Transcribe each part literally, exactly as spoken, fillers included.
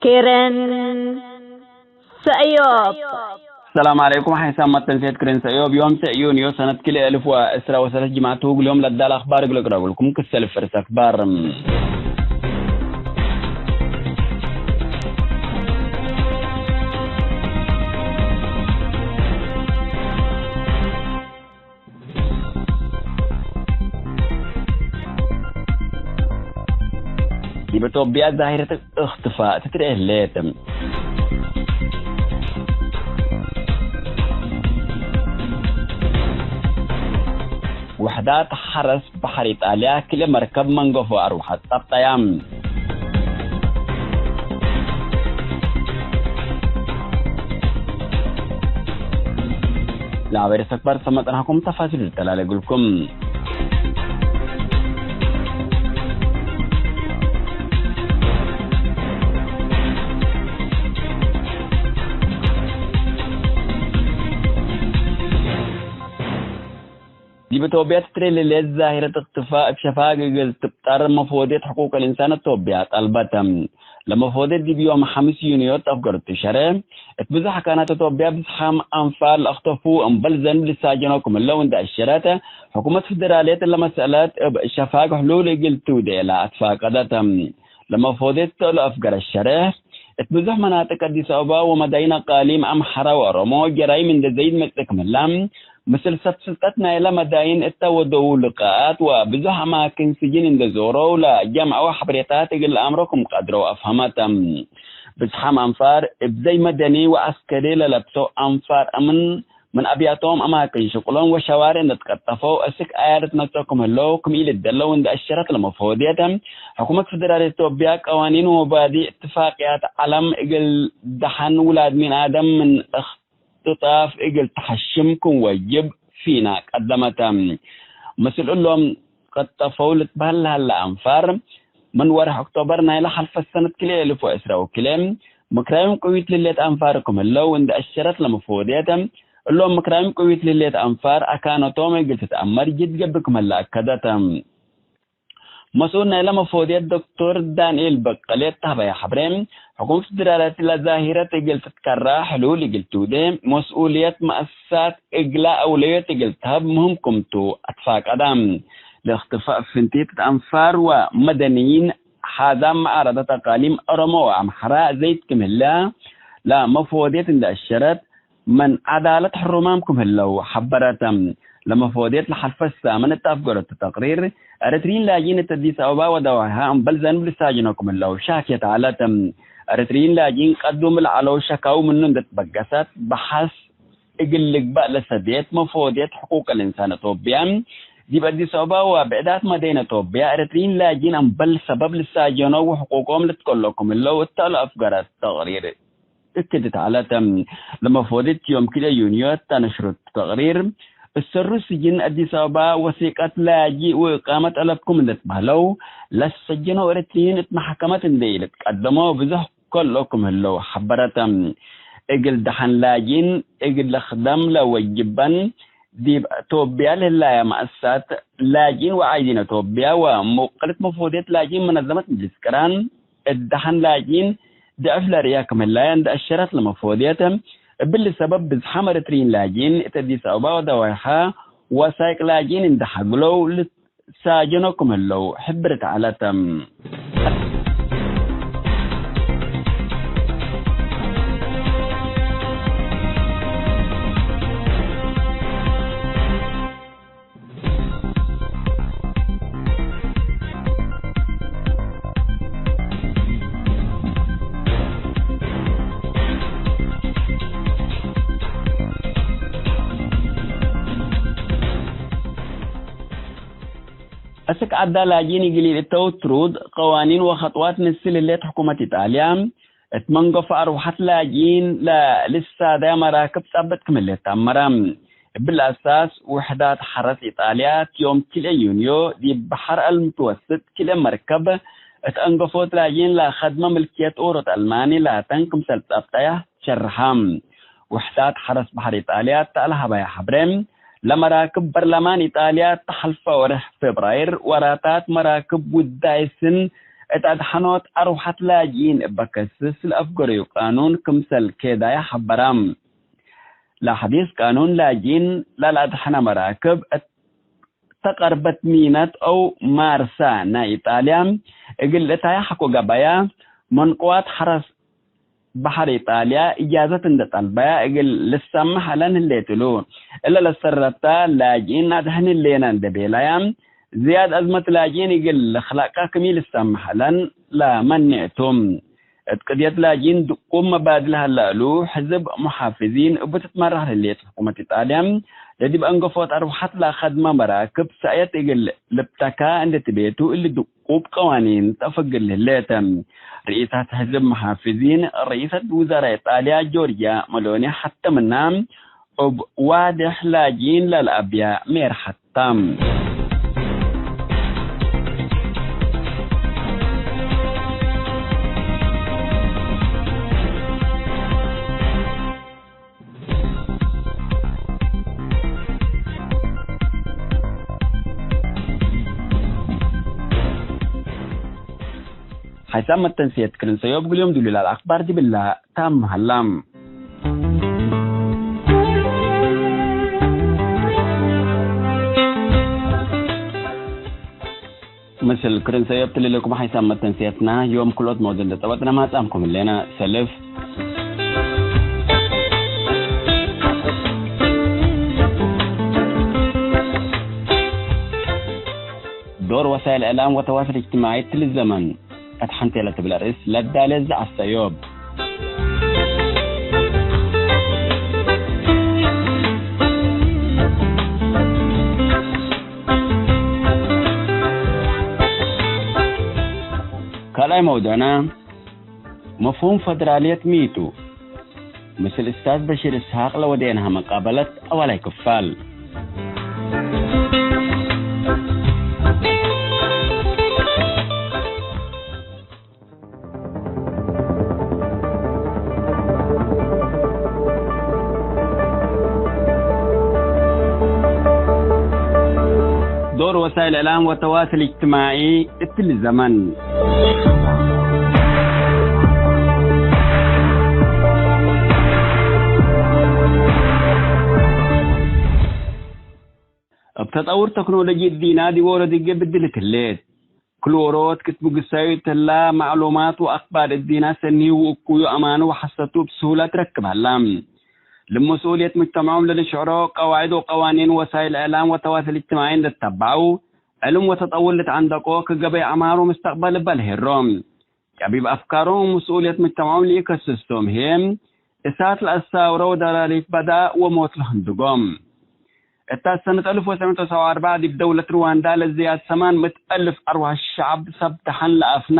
ክርን ሰእዮብ። ሰላም ዐለይኩም። ሐይሳም መተንሴት ክርን ሰእዮብ ዮም ሰእዩን ዮ ሰነት ክልኤ እልፍ ወዕስራ ወሰለስ ጅምዐት ውግል ዮም ለዳል አኽባር እግል ቅረቡልኩም ክሰል ፍርስ አክባር። ዲብ ቶብያ ዛሂረት እክትፋእ ትትርኤ ህሌት። ውሕዳት ሐረስ በሐር ኢጣልያ ክልኤ መርከብ መንገፎ አርወሐት ጸብጠያ። ለአበይ ርእሰ አክባር ሰመ ጸናሕኩም ተፋሲሉ ልተላለ እግልኩም። ዲብ ቶብያ ትትርኤ ለህሌት ዛሂረት እክትፋእ እብ ሸፋግ እግል ትብጠር መፎድየት ሕቁቅ ልእንሳን ቶብያ ጠልበተ። ለመፎድየት ዲብ ዮም ሐምስ ዩንዮ ተፍገረቱ ሸረ፣ እት ብዙሕ አካናት ቶብያ ብዝሓም አንፋር ለአክተፉ እምበል ዘንብ ልሳጀኖ ክም ህለው እንዴ አሸረት፣ ሕኩመት ፌደራልየት ለመስአለት እብ ሸፋግ ሕሉል እግል ትውዴ ለአትፋቀደተ። ለመፎድየት ተእሉ አፍገረ ሸረ፣ እት ብዙሕ መናጥቅ አዲስ አበባ ወመዳይን አቃሊም አምሐራ ወኦሮሞ ጀራይም እንዴ ዘይድ መጽእ ክም ህላ፣ ምስል ሰብ ስልጠት ናይለ መዳይን እተ ወደዉ ልቃኣት ወብዙሕ አማክን ስጅን እንዴ ዞረው ለጀምዐው ሐብሬታት እግል ለአምሮ ክም ቀድረው አፍሀመተ። ብዝሓም አንፋር እብ ዘይ መደኒ ወዐስከሪ ለለብሰው አንፋር አምን ምን አብያቶም አማክን ሽቅሎም ወሸዋሬ እንዴ ትቀጠፈው እስክ አያድ ትነጽኦ ክም ህለው ክም ኢልደለው እንዴ አሸረት ለመፎድየተ፣ ሕኩመት ፌደራል ኢትዮጵያ ቀዋኒን ወመባዲእ እትፋቅያት ዐለም እግል ደሐን ውላድ ሚን አደም ምን እክ ትጣፍ እግል ተሐሽም ክም ወጅብ ፊና ቀደመተ። ምስል እሎም ቀጠፈው ልትበህል ለሀለ አንፋር፣ ምን ወርሕ ኦክቶበር ናይለ ሐልፈት ሰነት ክልኤ እልፍ ወዕስራ ወክልኤ፣ ምክራዮም ቅዊት ልሌት አንፋር ክም ህለው እንዴ አሸረት ለመፎድየተ፣ እሎም ምክራዮም ቅዊት ልሌት አንፋር አካነቶም እግል ትትአመር ጅድ ገብእ ክም ህለ አከደተ። መስኡል ናይለ መፎድየት ዶክቶር ዳንኤል በቀለ እት ሀበየ ሐብሬ፣ ሕኩመት ፌደራልየት ለዛሂረት እግል ትትከራ ሕሉል እግል ትውዴ፣ መስኡልየት መአሰሳት እግላ አውለዮት እግል ተሀብ ምህም ክምቱ አትፋቀዳ። ለእክትፋእ ፍንቲት እት አንፋር ወመደንይን ሓዛም መዓረደት አቃሊም ኦሮሞ ወአምሐራ ዘይድ ክም ህለ ለመፎድየት እንዴ አሸረት፣ ምን ዐዳለት ሕሩማም ክም ህለው ሐበረተ። ለመፎድየት ለሐልፈት ሳምን እት አፍገረቱ ተቅሪር፣ ኤረትርዪን ላጅኢን እት አዲስ አበባ ወደዋይሃ እምበል ዘንብ ልሳጅኖ ክም ህለው ሻክየት ዐለት። ኤረትርዪን ላጅኢን ቀዱም ለዐለው ሸካዊ ምኑ እንዴ ትበገሰት፣ በሐስ እግል ልግበእ ለሰዴት መፎድየት ሕቁቅ ልእንሳን አቶብያ፣ ዲብ አዲስ አበባ ወብዕዳት መደይን አቶብያ፣ ኤረትርዪን ላጅኢን እምበል ሰበብ ልሳጀኖ ወሕቁቆም ልትከሎ ክም ህለው እተ ለአፍገረት ተቅሪር። እክድት ዐለት። ለመፎድየት ዮም ክልኤ ዩንዮ እተ ነሽሩት ተቅሪር፣ እሰሩ ስጅን አዲስ አበባ ወሲቀት ላጂ ወእቃመት አለብኩም እንዴ ትበህለው፣ ለሰጀነው ኤረትርዪን እት መሕከመት እንዴ ኢልትቀደሞ ብዙሕ ከሎ ክም ህለው ሐበረተ። እግል ደሐን ላጂን እግል ልክደም ለወጅበን ዲብ ቶብያ ለህላየ መአሰሳት ላጂን ወዓይዲን አቶብያ ወሙቅልት መፎድየት ላጂን መነዘመት ምጅልስ ቅራን፣ እት ደሐን ላጂን ድዕፍ ለርእያ ክም ህላየ እንዴ አሸረት ለመፎድየት፣ እብሊ ሰበብ ብዝሓም ኤረትርዪን ላጂን እት አዲስ አበባ ወደዋይሃ ወሳይቅ ላጂን እንዴ ሐግለው ልትሳጀኖ ክም ህለው ሕብርት ዐለት። አስክ ዐዳ ላጂን እግል ኢልእተው ትሩድ ቀዋኒን ወኸጥዋት ምስል ህሌት ሕኩመት ኢጣልያ፣ እት መንገፎ አርወሐት ላጂን ለልሳደያ መራክብ ጸብጥ ክም ህሌት ተአመረ። እብሊ አሳስ፣ ውሕዳት ሐረስ ኢጣልያ፣ ዮም ክልኤ ዩንዮ፣ ዲብ በሐር አልምትወስጥ ክልኤ መርከብ እት አንገፎት ላጂን ለከድመ ምልክየት ኦሮት አልማኒ ላተን ክምሰል ጸብጠያ ሸርሐ። ውሕዳት ሐረስ በሐር ኢጣልያ እተ ለሀበየ ሐብሬ፣ ለመራክብ በርለማን ኢጣልያ እተ ሐልፈ ወርሕ ፌብራይር፣ ወራታት መራክብ ውዳይ ስን እት አድሐኖት አርወሐት ላጅኢን እበ ከስስ ለአፍገረዩ ቃኑን ክምሰል ኬዳየ ሐበረ። ለሐዲስ ቃኑን ላጅኢን ለለአድሐነ መራክብ እት ተቀርበት ሚነት አው ማርሳ ናይ ኢጣልያ እግል እታይ ሐቆ ገበያ፣ ምን ቅዋት ሐረስ በሐር ኢጣልያ እጃዘት እንዴ ጠልበያ እግል ልሰመሕ ዐለን ህሌት እሉ። እለ ለሰረተ ላጅኢን አድሕን ህሌነ እንዴ ቤለያ፣ ዝያድ አዝመት ላጅኢን እግል ልክለቀ ክም ኢልሰመሕ ዐለን ለመኔ ቱ። እት ቅድየት ላጅኢን ድቁብ መባድል ሀለ እሉ፣ ሕዝብ ሙሓፍዚን እቡ ትትመራሕ ለህሌት ሕኩመት ኢጣልያ፣ ለዲብ አንገፎት አርወሐት ለከድመ መራክብ ሰእየት እግል ልብተካ እንዴ ትቤቱ፣ እሊ ድቁብ ቀዋኒን ተአፍግል ህሌት። ርኢሰት ሕዝብ መሓፍዚን፣ ርኢሰት ውዘራእ ኢጣልያ ጆርጅያ መሎኒ ሐተ ምና፣ እብ ዋድሕ ላጅኢን ለለአብያ ሜርሐት ተ። ሐይሳም መተንስየት ክርን ሰዮብ እግል ዮም ዱሉላል አክባር ዲብላ ታም ሀላ። ምስል ክርን ሰዮብ ትልልኩም ሐይሳም መተንስየትና ዮም ክሎት መውድ እንዴ ጸበጥነ ማጻምኩም ህሌነ። ሰልፍ ዶር ወሳይል እዕላም ወተዋስል እጅትማዒ እትሊ ዘመን። እት ሐንቴ ለትብል አርእስ ለዳሌ ዘዐሰ ዮብ። ካልኣይ መውዱዕና፣ መፍሁም ፈደራልየት ሚ ቱ? ምስል እስታዝ በሺር እስሃቅ ለወዴንሃ መቃበለት አዋላይ ክፋል። ዶር ወሳይል እዕላም ወተዋስል እጅትማዒ እትሊ ዘመን። እብ ተጠውር ተክኖሎጂ እዲና ዲብ ወሮ ዲጌ ብድልት ህሌት። ክል ወሮት ክትቡ ግሳዩ እትላ፣ ማዕሉማት ወአክባር እዲና ሰኒሁ ወእኩዩ አማኑ ወሐሰቱ እብ ስሁለት ረክብ ሀላ። ለመስኡልየት ሙጅተመዖም ለልሽዕሮ ቀዋዕድ ወቀዋኒን ወሳይል እዕላም ወተዋስል እጅትማዒ እንዴ ተተበዐው፣ ዕልም ወተጠውር ልትዐንደቆ፣ ከገበይ አዕማር ወምስተቅበል እበ ለሄሮ። ጨቢብ አፍካሮም ወመስኡልየት ሙጅተመዖም ለኢከስሶም ህዬ፣ እሳት ለአሳውሮ ወደራሪት በዳ ወሞት ለህንድጎም። እታ ሰነት አልፍ ወትሰዕ ሚእት ወሰብዓ ወአርበዕ ዲብ ደውለት ርዋንዳ ለዝያድ ሰማን ምእት አልፍ አርዋሕ ሸዐብ ሰብ ደሐን ለአፍና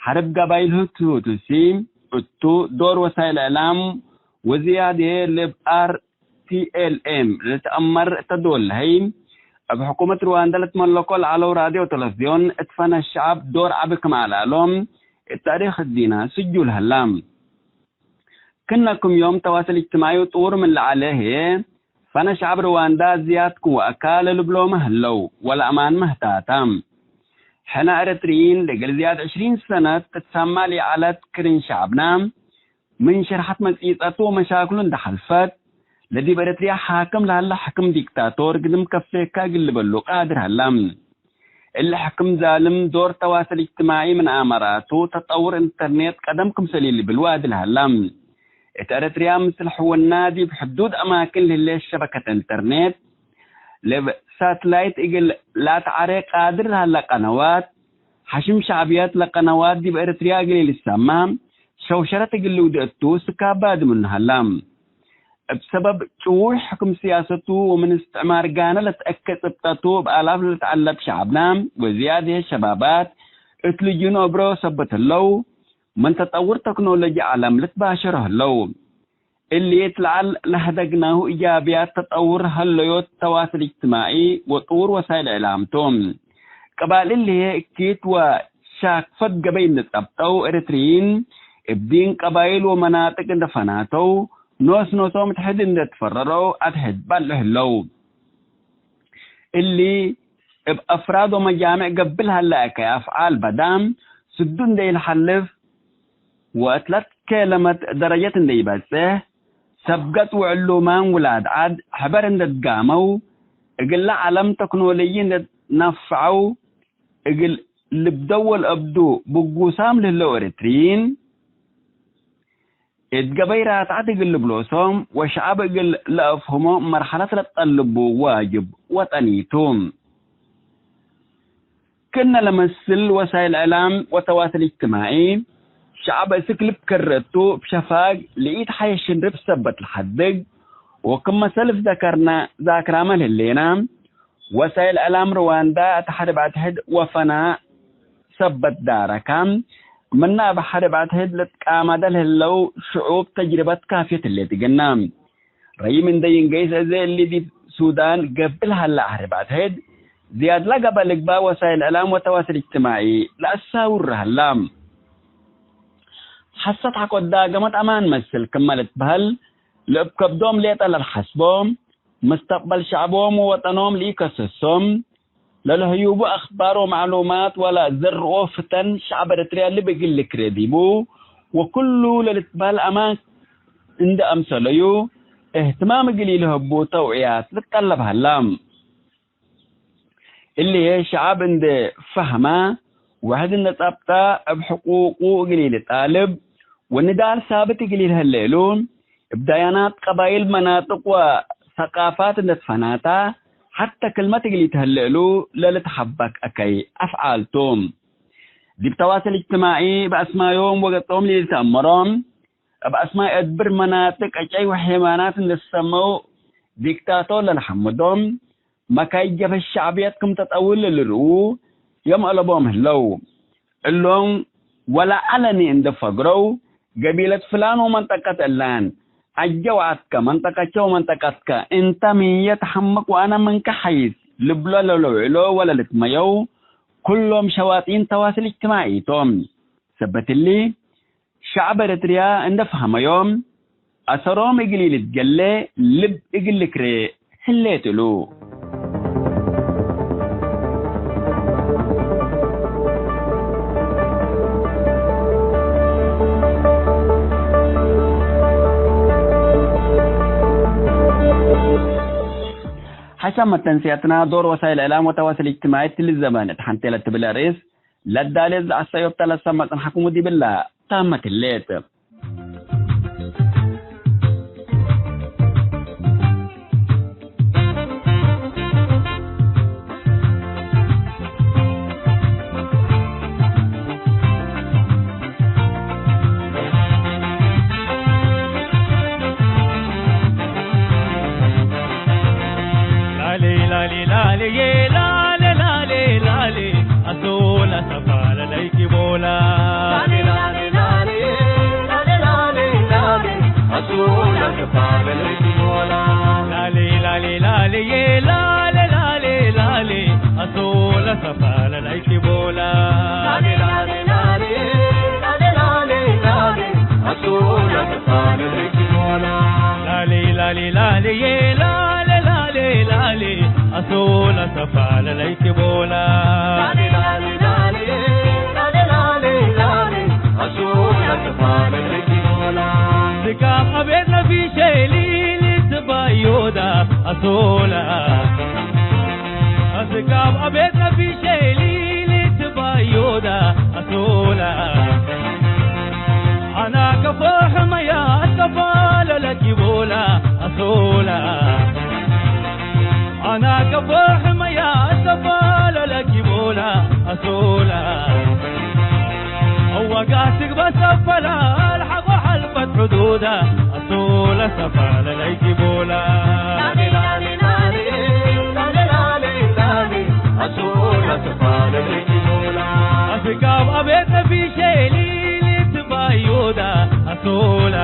ሐርብ ገባይል ህቱ ህቱ ሲ፣ እቱ ዶር ወሳይል እዕላም ወዝያድ ህዬ ለእብ አር ቲ ኤል ኤም ለልትአመር እተ ዶል ለሀይ፣ እብ ሕኩመት ርዋንዳ ለትመለኮ ለዐለው ራድዮ ወተለፍዝዮን እት ፈነ ሸዐብ ዶር ዐቢ ክም አልአሎም እት ታሪክ እዲና ስጁል ሀላ። ክነ ክም ዮም ተዋስል እጅትማዒ ጥውር ምን ለዐለ ህዬ፣ ፈነ ሸዐብ ርዋንዳ ዝያድ ክም ወአካ ለልብሎመ ህለው ወለአማንመ ህታታ። ሕነ ኤረትርይን ለእግል ዝያድ ዕሽሪን ሰነት ትትሰመዕ ለይዐለት ክርን ሸዐብና፣ ምን ሽርሐት መጽኢጸቱ ወመሻክሉ እንዴ ሐልፈት፣ ለዲብ ኤረትርያ ሓክም ለሀለ ሕክም ዲክታቶር ግድም ከፌካ እግል ልበሉ ቃድር ሀላ። እሊ ሕክም ዛልም ዶር ተዋሰል እጅትማዒ ምን አመራቱ፣ ተጠውር ኢንተርኔት ቀደም ክምሰል ኢልብል ዋድል ሀላ። እት ኤረትርያ ምስል ሕውና ዲብ ሕዱድ አማክን ለህሌት ሸበከት ኢንተርኔት፣ ለብ ሳትላይት እግል ለአትዐሬ ቃድር ለሀለ ቀነዋት፣ ሐሽም ሸዕብየት ለቀነዋት ዲብ ኤረትርያ እግል ኢልሰማ፣ ሸውሸረት እግል ልውዴ እቱ ስካብ ባዲ ምኑ ሀላ። እብ ሰበብ ጭዉይ ሕክም ስያሰቱ ወምን እስትዕማር ጋነ ለትአኬ ጽብጠቱ እብ አላፍ ለልትዐለብ ሸዐብና ወዝያድ ህዬ ሸባባት እት ልጅኖ እብረ ወሰበት ህለው፣ ምን ተጠውር ተክኖሎጂ ዐለም ልትባሸሮ ህለው። እሊ እት ለዐል ለሀደግናሁ እጃብያት ተጠውር ሀለዮት ተዋስል እጅትማዒ ወጥውር ወሳይል እዕላም ቱ። ቀባል እሊ ህዬ እኪት ወሻክፈት ገበይ እንዴ ጸብጠው፣ ኤረትርይን እብ ዲን ቀባይል ወመናጥቅ እንዴ ፈናተው፣ ኖስ ኖሶም እት ሕድ እንዴ ትፈረረው አትሕድ በልዕ ህለው። እሊ እብ አፍራድ ወመጃምዕ ገብእ ለሀለ አከይ አፍዓል በዳም፣ ስዱ እንዴ ኢልሐልፍ ወእት ለትኬለመት ደረጀት እንዴ ኢበጽሕ፣ ሰብ ገጽ ወዕሉማን ውላድ ዐድ ሕበር እንዴ ትጋመው፣ እግለ ዐለም ተክኖሎጂ እንዴ ትነፍዐው፣ እግል ልብደው ወለአብዱ ብጉሳም ለህለው ኤረትርዪን፣ እት ገበይ ራትዐት እግል ልብሎሶም ወሸዐብ እግል ለአፍህሞ መርሐለት ለትጠልቡ ዋጅብ ወጠኒ ቱ። ክእነ ለመስል ወሳይል እዕላም ወተዋስል እጅትማዒ፣ ሸዐብ እስክ ልብ ከረ እቱ፣ እብ ሸፋግ ለኢትሐየሽ ሽንርብ ሰበት ለሐድግ፣ ወክም መሰል እብ ዘከርነ ዛክራመ ለህሌነ፣ ወሳይል እዕላም ርዋንዳ እት ሐርብ አትሕድ ወፈና ሰበት ዳረካ፣ ምነ እብ ሐርብ አትሕድ ልትቃመደ ለህለው ሽዑብ ተጅርበት ካፍየት ህሌት እግልነ። ረይም እንዴ ይንገይስ እዜ እሊ ዲብ ሱዳን ገብእ ለሀለ ሐርብ አትሕድ ዝያድ ለገብአ ልግባእ ወሳይል እዕላም ወተዋስል እጅትማዒ ለአሳውር ሀላ። ሐሰት ሐቆ ዳገመት አማን መስል ክመ ልትበህል፣ ለእብ ከብዶም ሌጠ ለልሐስቦ፣ መስተቅበል ሸዕቦም ወወጠኖም ለኢከሰሶም፣ ለለህዩቡ አክባር ወመዕሉማት ወለዘርኦ ፍተን ሸዕብ ኤረትርያ ልብ እግል ልክሬ ዲቡ፣ ወክሉ ለልትበህል አማን እንዴ አምሰለዩ፣ እህትማም እግል ኢልሀቡ ተውዕያት ልትጠለብ ሀላ። እሊ ህዬ ሸዐብ እንዴ ፈህመ፣ ወሕድ እንዴ ጸብጠ፣ እብ ሕቁቁ እግል ኢልጣልብ ወንዳል ሳብት እግል ኢልሀሌ እሉ፣ እብ ዳያናት ቀባይል፣ መናጥቅ ወሰቃፋት እንዴ ትፈናተ፣ ሐተ ክልመት እግል ኢትሀሌ እሉ ለልትሐበክ እከይ አፍዓል ቱ። ዲብ ተዋስል እጅትማዒ እብ አስማዮም ወገጾም ለኢልትአመሮም፣ እብ አስማይ አድብር መናጥቅ ዕጨይ ወሔማናት እንዴ ትሰመው ዲክታቶር ለልሐምዶም፣ መካይድ ጀብሀት ሸዕብየት ክም ተጠውል ለልርእዉ ዮም አለቦም ህለው። እሎም ወለዐለኒ እንዴ ፈግረው፣ ገቢለት ፍላን ወመንጠቀት እላን፣ አጀ ወዐትከ መንጠቀቼ ወመንጠቀትከ፣ እንተ ምንዬ ተሐምቅ ወአነ ምንከ ሐይስ ልብሎ ለለውዕሎ ወለልትመየው፣ ኩሎም ሸዋጢን ተዋስል እጅትማዒ ቶም። ሰበት እሊ፣ ሸዐብ ኤረትርያ እንዴ ፈሀመዮም፣ አሰሮም እግል ኢልትገሌ ልብ እግል ልክሬ ህሌት እሉ። ሐይሳም መተንስያትና ዶር ወሳይል እዕላም ወተዋስል እጅትማዒ እትሊ ዘመን እት ሐንቴ ለትብል አርእስ ለዳሌት ዘአሰዮብተ ለሰመ ጽንሐክሙ ዲብላ ታመት ህሌት። ላሊ ላሊ ላሊ ዬ ላሊ ላሊ ላሊ አሶላ ሰፋ ለለይኪ ቦላ። ላሊ ላሊ ላሊ ዬ ላሊ ላሊ ላሊ አሶላ ሰፋ ለለይኪ ቦላ። ላሊ ላሊ ላሊ ዬ ላሊ ላሊ ላሊ አሶላ ሰፋ ለለይኪ ቦላ። ላሊ ላሊ ላሊ ዬ ላሊ ላሊ ላሊ አሶላ ሰፋ ለለይኪ ቦላ። ላሊ ላሊ ላሊ ዬ ላሊ ላሊ ላሊ አሶላ ሰፋ ለለይኪ ቦላ። ላሊ ላሊ ላሊ ላሊ ላሊ ላሊ አሶላ ሰፋ ለለይኪ ቦላ። ስጋብ አቤት ነፊሸ ሊሊ ትባዮዳ አሶላ። ስጋብ አቤት ነፊሸ ሊሊ ትባዮዳ አሶላ። አና ከፎ ሕመያ አትከፋ ለለኪ ቦላ አሶላ። አና ከፎ ሕመያ አትከፋ ለለኪ ቦላ አሶላ። አዋጋ ትግባ ሰፈላ አልሐቆ ሐልፈት ሕዱዳ አሶላ ሰፋ ለለይኪ ቦላ። ላሊ ላሊ ላሊ ላሊ ላሊ ላሊ አሶላ ሰፋ ለለይኪ ቦላ። አስጋብ አቤት ነፊሸ ሊሊ ትባዮዳ አሶላ።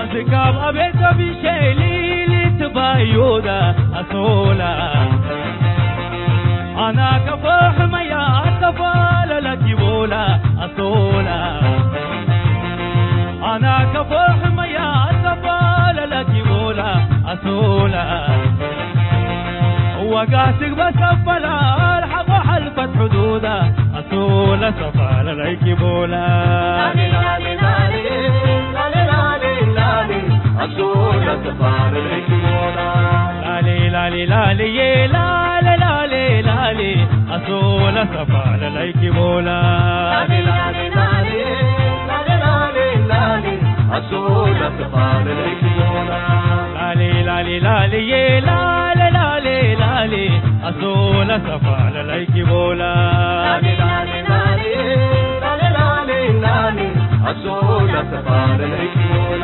አስጋብ አቤት ነፊሸ ሊሊ ትባዮዳ አሶላ። አና ከፎ ሕመያ አትከፋ ለለኪ ቦላ አሶላ። አና ከፎ ሕመያ አትከፋ ለለኪ ቦላ አሶላ። ወጋ ትግበ ሰፈላ አልሐቆ ሐልፈት ሕዱዳ አሶላ። ለሰፋ ለላይኪ ቦላ። ላሊ ላሊ ላሊ፣ ላሊ ላሊ ላሊ፣ አሶ ለሰፋ ለላይኪ ቦላ። ላሊ ላሊ ላሊ፣ ላሊ ላሊ ላሊ፣ አሶ ለሰፋ ለላይኪ ቦላ። ላሊ ላሊ ላሊ፣ ላሊ ላሊ ላሊ፣ አሶ ለሰፋ ለላይኪ ቦላ። ላሊ ላሊ ላሊ፣ ላሊ ላሊ ላሊ፣ አሶ ለሰፋ ለላይኪ ቦላ። ላሊ ላሊ ላሊ፣ ላሊ ላሊ ላሊ፣ አሶ ለሰፋ ለላይኪ ቦላ።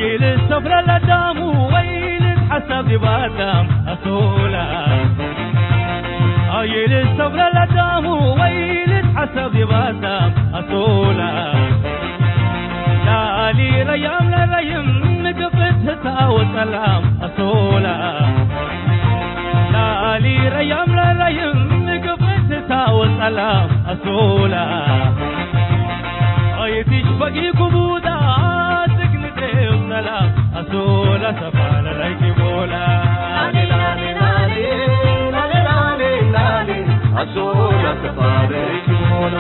ይልሰፍረ ለዳሙ ወይ ልትሐሰብ ዲብ አዳም አሶላ። ይልሰፍረ ለዳሙ ወይ ልትሐሰብ ዲብ አዳም አሶላ። ላሊ ረያም ለረይም ምግብት ህታ ወጸላም አሶላ። ላሊ ረያም ለረይም ምግብት ህታ ወጸላም አሶላ። አይትሽ በጊ ኩቡዳ ትግንቴው ሰላም አሶላ ሰፋ ለላይኪ ቦላ። ላሊ ላሊ ላሊ፣ ላሊ ላሊ ላሊ፣ አሶላ ሰፋ ለላይኪ ቦላ።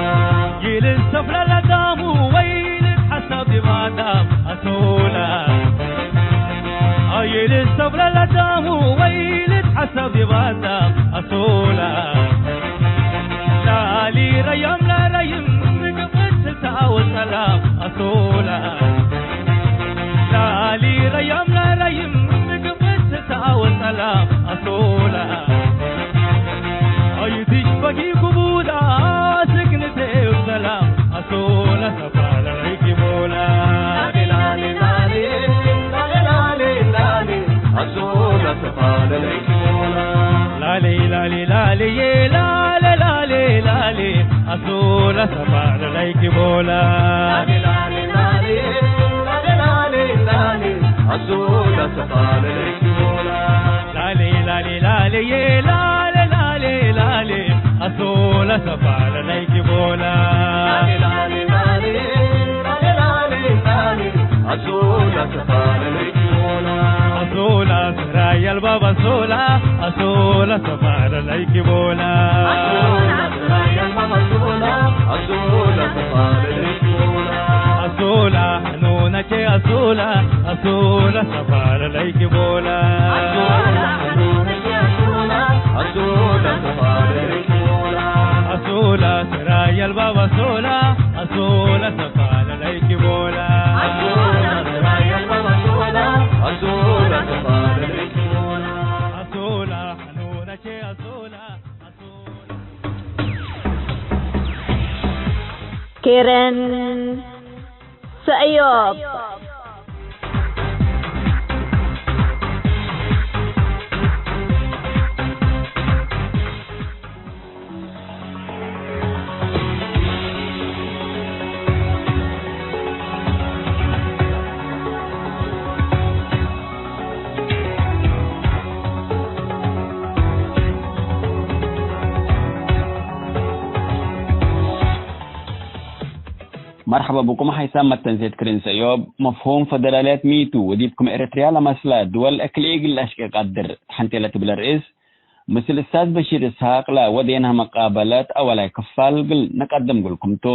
ይልሰፍረ ለዳሙ ወይ ልትሐሰብ ዲብ አዳም አሶላ። ይልሰፍረ ለዳሙ ወይ ልትሐሰብ ዲብ አዳም አሶላ። ላሊ ረያም ለረይም ምግብት ህታ ወጸላም አሶላ። ላሊ ረያም ለረይም ምግብት ህታ ወጸላም አሶላ። አይትሽ በጊ ኩቡዳ ስክንቴው ሰላም አሶላ ሰፋ ለላይኪ ቦላ። ላሊ ላሊ ላሊ፣ ላሊ ላሊ ላሊ፣ አሶላ ሰፋ ለላይኪ ቦላ። ላሊ ላሊ ላሊ፣ ላሊ ላሊ ላሊ፣ አሶላ ሰፋ ለላይኪ ቦላ። ላሊ ላሊ ላሊ፣ ላሊ ላሊ ላሊ፣ አሶላ ሰፋ ለላይኪ ቦላ። ላሊ ላሊ ላሊ፣ ላሊ ላሊ ላሊ፣ አሶላ ሰፋ ለላይኪ ቦላ። ላሊ ላሊ ላሊ፣ ላሊ ላሊ ላሊ፣ አሶላ ሰፋ ለላይኪ ቦላ። አሶላ ስራይ አልባብ አሶላ፣ አሶላ ሰፋ ለላይኪ ቦላ። አሶላ ስራይ አልባብ አሶላ፣ አሶላ ሰፋ ለላይኪ ቦላ። አሶላ ሐኑነቼ አሶላ፣ አሶላ ሰፋ ለላይኪ ቦላ። አሶላ ሐኑነቼ አሶላ፣ አሶላ ሰፋ ለላይኪ ቦላ። አሶላ ስራይ አልባብ አሶላ፣ አሶላ ሰፋ ለላይኪ ቦላ። አሶላ ስራይ አልባብ አሶላ፣ አሶላ ሰፋ ለላይኪ ቦላ። አሶላ ሐኑነቼ አሶላ፣ አሶላ። ኬረን ሰእዮብ። መርሐባ ብኩም ሐይሳም መተንሴት ክርን ሰእዮብ። መፍሁም ፈደራልያት ሚቱ ወዲብ ክም ኤረትርያ ለመስለ ድወል እክል ኢግል ለአሽቄ ቀድር ተሐንቴ ለትብለ ርእስ ምስል እስታዝ በሺር እስሐቅ ለወዴንሃ መቃበለት አወላይ ክፋል እግል ነቀድም እግልኩም ቱ።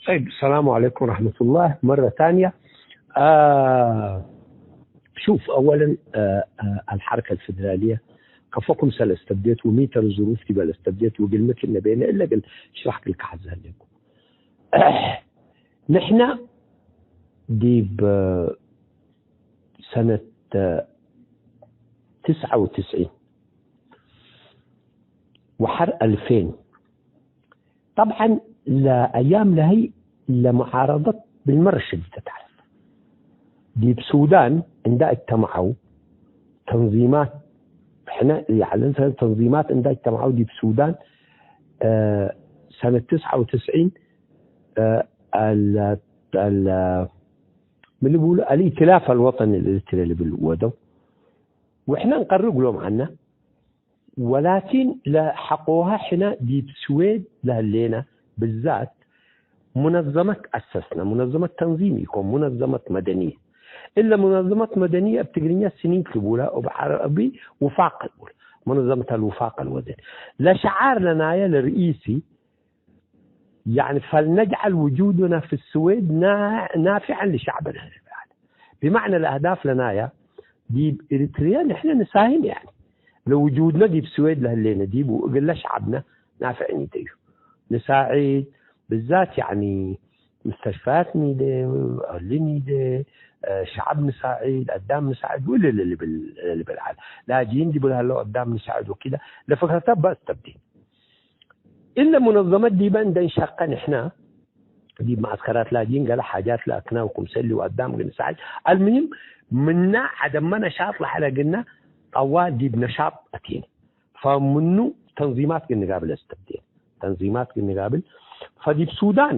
طيب، السلام عليكم ورحمة الله مرة ثانية. آه، شوف، أولًا، آه، آه، الحركة الفدرالية ከፎ ክምሰል አስተብዴት ወሚ ተ ظروف ዲበ ለአስተብዴት ወግልምት እነ ቤነ እለ እግል ሽራሕክ ልከሐዝ ሀሌኩ። ንሕና ዲብ ሰነት ትስዐ ወትስዒን ወሐር አልፌን ጠብዐን ለአያም ለሀይ ለመዓረደት ብልመረ ሸዲደት ዐለት። ዲብ ሱዳን እንዳ እጅተመዐው ተንዚማት፣ ሕነ ያዕለን ሰነት ተንዚማት እንዳ እጅተመዐው ዲብ ሱዳን፣ እ፣ ሰነት ትስዐ ወትስዒን፣ እ፣ አል-፣ አል-፣ ምን ልብሉ? አልኢትላፍ አልወጠኒ ለልትለ ልብል ወደው። ወሕነ እንቀርእ እግሎም ዐና። ወላኪን ለሐቆሀ ሕነ ዲብ ስዌድ ለህሌነ ብዛት ሙነዘመት አሰስነ። ሙነዘመት ተንዚም ኢኮን፣ ሙነዘመት መደንየ። እለ ሙነዘመት መደንየ እብ ትግርኛ ስኒት ልቡላ፣ እብ ዐረቢ ውፋቅ ልቡላ። ሙነዘመት አልውፋቅ አልወደኒ። ለሸዓር ለናየ ለርኢሲ ያኒ፣ ፈልነጅዐል ውጁድነ ፊ ስዌድ ና-፣ ናፊዐን ሊሸዕብነ። ብመዕነ ለአህዳፍ ለናያ ዲብ ኤሪትርያ ንሕነ ንሳህም፣ ያኒ፣ ለውጁድነ ዲብ ስዌድ ለህሌነ ዲቡ እግለ ሸዕብነ ናፍዕ ኒደዩ ንሳዒድ፣ ብዛት፣ ያኒ፣ ምስተሽፈያት ኒደ፣ እሊ ኒደ፣ ሸዕብ ንሳዒድ፣ አዳም ንሳዒድ፣ ወለ ለልብል፣ ለልብል ዐለ። ላጅኢን ዲብ ለሀለው አዳም ንሳዒድ ወኪዳ ለፍክረተ በአስተብዴ። እለ ሙነዘመት ዲበ እንዴ እንሸቀ ንሕነ ዲብ መዐስከራት ላጅኢን ገሌ ሓጃት ለአክና ወክምሰል ወአዳም እግል ንሳዕድ። አልሙሂም ምነ ዐደመ ነሻጥ ለሀለ እግልነ ጠዋል ዲብ ነሻጥ አቴነ። ፈምኑ ተንዚማት እግል ንጋብል አስተብዴነ። ተንዚማት እግል ንጋብል ፈዲብ ሱዳን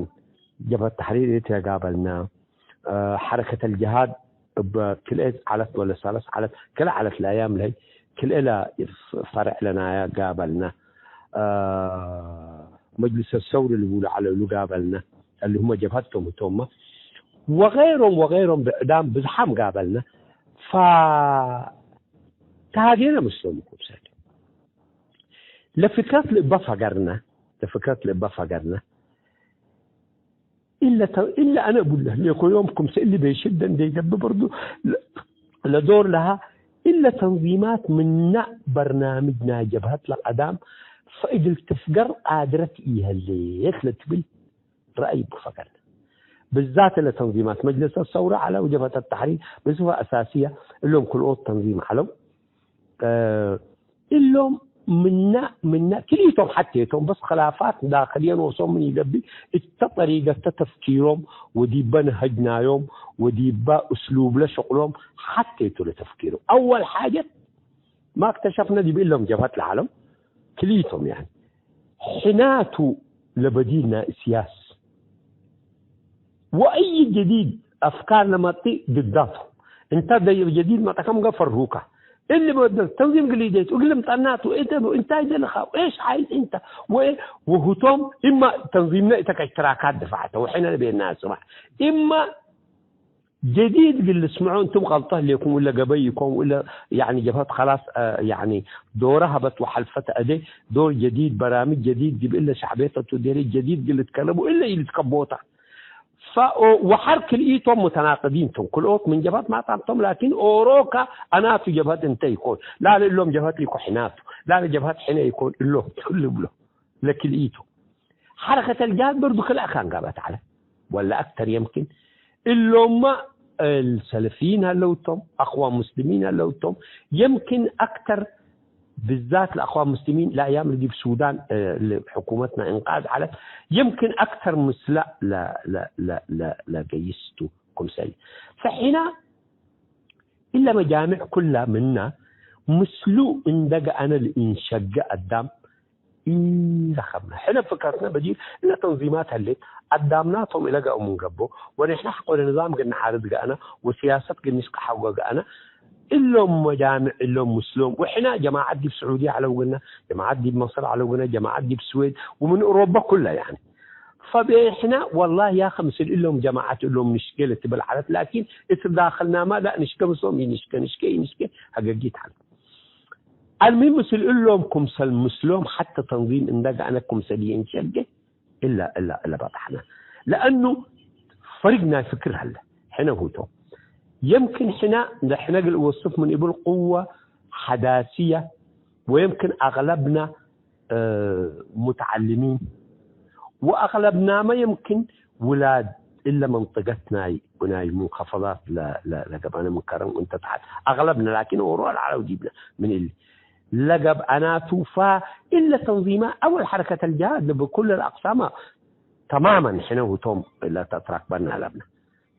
ጀብሀት ተሕሪር ኤሪትርያ ጋበልነ። ሐረከት አልጅሃድ እብ ክልኤ ዐለት ወለ ሰለስ ዐለት፣ ክልኤ ዐለት ለአያም ለህይ ክልኤ ለፈርዕ ለናያ ጋበልነ። መጅልስ ሰውር ልቡሉ ዐለው እሉ ጋበልነ፣ እሊ ሁመ ጀብሀት ቶም ህቶምመ፣ ወገይሮም ወገይሮም ብዕዳም ብዝሓም ጋበልነ። ፈ-፣ ተሃጌነ ምስሎም ክምሰል። ለፍክረት ልእበ ፈገርነ፣ ለፍክረት ልእበ ፈገርነ። እለ ተ-፣ እለ አነ እቡለ ሌኮ ዮም ክምሰል እሊ ቤሽደ እንዴ ገብእ በርዱ ለ-፣ ለዶር ለሃ እለ ተንዚማት ምነ በርናምጅ ናይ ጀብሀት ለቀዳም ፈእግል ትፍገር ቃድረት ኢሀሌት ለትብል ረአይ እቡ ፈገርነ። ብዛት እለ ተንዚማት መጅለሰ ሰውረ ዐለ ወጀብሀተ ተሕሪር ብስፈ አሳስየ እሎም ክልኦት ተንዚም ዐለው። እሎም ምነ፣ ምነ ክልኢቶም ሐቴቶም፣ በስ ክላፋት ዳክልየ ኖሶም ምን ኢገብእ፣ እተ ጠሪቀተ ተፍኪሮም ወዲበ ነሀጅናዮም ወዲበ እስሉብለ ሸቅሎም ሐቴቱ ለተፍኪሮም። አወል ሓጀት ማ እክተሸፍነ ዲብ እሎም ጀብሀት ለዐለው ክልኢቶም፣ ያኒ፣ ሕናቱ ለበዲል ናይ እስያስ ወአይ ጀዲድ አፍካር ለመጽእ ድዳቱ። እንተ ደይር ጀዲድ መጠከም ገፈሩከ። እሊ በደል ተንዚም ግሊዴቱ፣ እግልም ጠናቱ፣ እተ እንታይ ደለኻ፣ ኤሽ ዓይዝ እንተ፣ ወ-፣ ወሁቶም እማ ተንዚምነ እተ ከእሽትራካት ድፋዕተ፣ ወሕነ ለቤና ስማዕ። እማ ጀዲድ እግል ልስምዖ፣ እንቱም ቀልጠ ህሌኩም፣ እለ ገበይ ኢኮን፣ እለ፣ ያኒ፣ ጀብሀት ከላስ፣ አ፣ ያኒ፣ ዶረ ሀበት ወሐልፈት አዜ፣ ዶር ጀዲድ፣ በራምጅ ጀዲድ፣ ዲብ እለ ሸዕብየት ቱ ዴሬ ጀዲድ እግል ልትከለቡ፣ እለ ኢልትከቦታ። ፈ-፣ ኦ-፣ ወሐር ክልኢቶም ሙተናቅዲን ቶም። ክልኦት ምን ጀብሀት ማጣም ቶም፣ ላኪን ኦሮካ አናቱ ጀብሀት እንተ ኢኮን። ላለ እሎም ጀብሀት ኢኮ ሕናቱ። ላለ ጀብሀት ሕነ ኢኮን እሎም ቱ ልብሎ። ለክልኢቶም። ሐረከት አልጅሃድ በርዱ ክልአ ካን ጋብአት ዐለ። ወለ አክተር የምክን። እሎምመ ሰለፊይን ሀለው ቶም፣ አክዋን ሙስሊሚን ሀለው ቶም። የምክን አክተር ብዛት ለአክዋን ሙስሊሚን ለአያም ዲብ ሱዳን፣ እ፣ ለ-፣ ሕኩመትና እንቃዝ ዐለት፣ የምክን አክተር ምስላ ለ-፣ ለ-፣ ለ-፣ ለ-፣ ለገይስ ቱ ክምሰል። ፈሒና እለ መጃምዕ ኩላ ምና ምስሉ እንደ ገአነ ለኢንሸገ አዳም ኢረከብነ። ሕነ ፍክረትነ በዲር እለ ተንዚማት ህሌት፣ አዳምናቶም እለ ገአው ምን ገብኦ፣ ወንሕነ ሐቆ ለንዛም እግል ነዓርድ ገአነ፣ ወሲያሰት እግል ንሽቀሐወ ገአነ፣ እሎም መጃምዕ እሎም ምስሎም፣ ወሕነ ጀማዐት ዲብ ስዑድየ ዐለው እግልነ፣ ጀማዐት ዲብ መስር ዐለው እግልነ፣ ጀማዐት ዲብ ስዌድ፣ ወምን ኡሮበ ኩለ፣ ያኒ። ፈቤሕነ፣ ወላሂ ያኸ፣ ምስል እሎም ጀማዐት እሎም ንሽቄ ለትብል ዐለት፣ ላኪን እት ዳክልናመ ላ ንሽቄ ምስሎም ኢንሽቄ፣ ንሽቄ ኢንሽቄ፣ ሀገጊት ዐለት። አልሙሂም፣ ምስል እሎም ክምሰል ምስሎም ሐተ ተንዚም እንደ ገአነ ክምሰል ይእንሸጌ እለ፣ እለ፣ እለ በጣሕነ። ለአኑ ፈሪግ ናይ ፍክር ሀለ። ሕነ ሁቶም። የምክን ሕነ፣ ለሕነ እግል እወስፍ ምን እብል ቅወ ሐዳስየ፣ ወየምክን አግለብነ፣ እ፣ ሙተዐልሚን፣ ወአግለብናመ የምክን ውላድ እለ መንጠገት ናይ፣ ናይ ሙንከፈዳት ለ-፣ ለ-፣ ለገብአነ ምን ከረን ወእንተ ተሐት። አግለብነ ላኪን ኦሮ አልዐለው ዲብነ ምን እሊ። ለገብአናቱ፣ ፈእለ ተንዚመ አወል ሐረከት አልጅሃድ ለብኩል አልአቅሳመ ተማመን ሕነ ህቶም ለተትራክበነ አለብነ።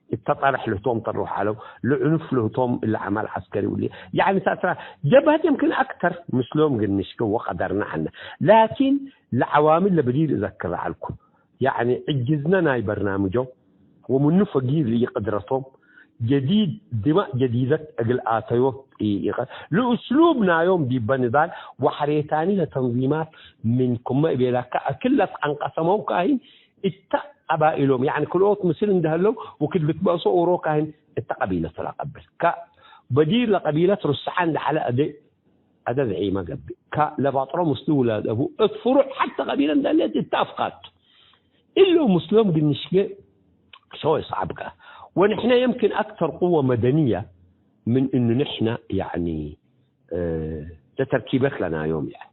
እተ ጠርሕ ለህቶም ተሩሕ ዐለው፣ ለዕኑፍ ለህቶም እለ ዐማል ዐስከሪ ውሊ። ያዕኒ ተትራ-፣ ጀብሀት የምክን አክተር ምስሎም እግል ንሽከ ወቀደርነ ዐልነ። ላኪን ለዐዋሚል ለበዲር እዘክር ዐልኩ። ያዕኒ ዕጅዝነ ናይ በርናምጆም ወምኑ ፈጊር ለኢቅድረቶም ጀዲድ፣ ድማእ ጀዲደት እግል አተዮ ኢ-፣ ኢቀ-፣ ለእስሉብ ናዮም ዲበ ንዳል ወሐሬታኒ ለተንዚማት ምን ክመ እቤላከ፣ እክል ለትአንቀሰመው ካህን እተ ቀባኢሎም፣ ያዕኒ ክልኦት ምስል እንደ ህለው ወክድ ልትበእሶ ኦሮ ካህን እተ ቀቢለት ለአቀብል። ከ-፣ በዲር ለቀቢለት ሩስዓ እንደ ዐለ አደ አደ ዘዒመ ገብእ። ከ-፣ ለባጥሮ ምስሉ ውላድ አቡ እት ፍሩዕ ሐተ ቀቢለ እንደ ህሌት እተ አፍቃድ። እሎም ምስሎም ግንሽገ ሸወይ ሰዓብ ከ-፣ ወንሕነ የምክን አክተር ቅወ መደንየ ምን እኑ ንሕነ፣ ያዕኒ፣ እ፣ ለተርኪበት ለናዮም፣ ያዕኒ፣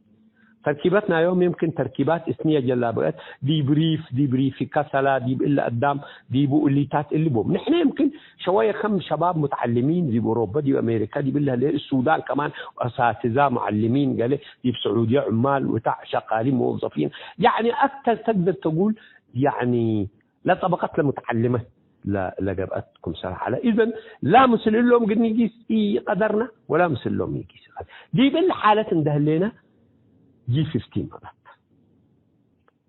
ተርኪበት ናዮም የምክን ተርኪባት እስንየ ጀላ ብዕት፣ ዲብ ሪፍ፣ ዲብ ሪፍ ከሰላ፣ ዲብ እለ አዳም፣ ዲቡ እሊታት እሊ ቦም። ንሕነ የምክን ሸወየ ከም ሸባብ ሙተዐልሚን ዲብ ኦሮበ፣ ዲብ አሜሪካ፣ ዲብ እለ ህሌ ሱዳን ከማን አሳትዛ፣ ሙዐልሚን ገሌ፣ ዲብ ስዑድየ ዑማል፣ ውታዕ፣ ሸቃሊን፣ ሙወዘፊን፣ ያዕኒ አክተር ተግደር ተጉል፣ ያዕኒ፣ ለጠበቀት ለሙተዐልመት ለ-፣ ለገብአት ክምሰል ዐለ። ኢዘን ላ ምስል እሎም ግኒ ጊስ ኢቀደርና ወላ ምስል እሎም ኢጊስ። ዲብ እሊ ሓለት እንደ ህሌና ጂ ፊፍቲን መጸት።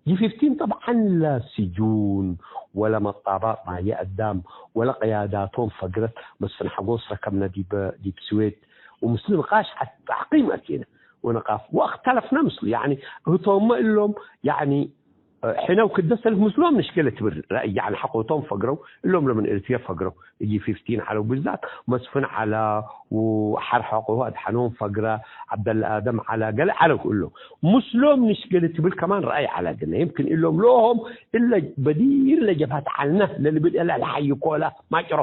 ጂ ፊፍቲን ጠብዓን ለስጁን ወለመጣባጥ ማየ አዳም ወለቅያዳቶም ፈግረት መስፍን ሐጎስ ረከብነ ዲበ፣ ዲብ ስዌድ ወምስሉ ንቃሽ ሐት ተሕቂም አቴነ ወነቃፍ ወአክተለፍነ ምስሉ። ያዕኒ ህቶመ እሎም ያዕኒ ሕነ ወክደ ሰልፍ ምስሎም ንሽገ ለትብል ረአይ፣ ያዕኒ ሐቆቶም ፈግረው፣ እሎም ለምን ኤሪትርየ ፈግረው፣ ጂ ፊፍቲን ዐለው፣ ብዛት መስፍን ዐላ፣ ወሐር ሐቆሁ አድሐኖም ፈግረ፣ ዐብደለ አደም ዐላ፣ ገሌ ዐለው እሎም። ምስሎም ንሽገ ለትብል ከማን ረአይ ዐላ፣ ግነ ይምክን እሎም ለሆም እለ በዲር ለጀብሀት ዐልነ ለልብል እለ ለሐይኮ ለማጭሮ።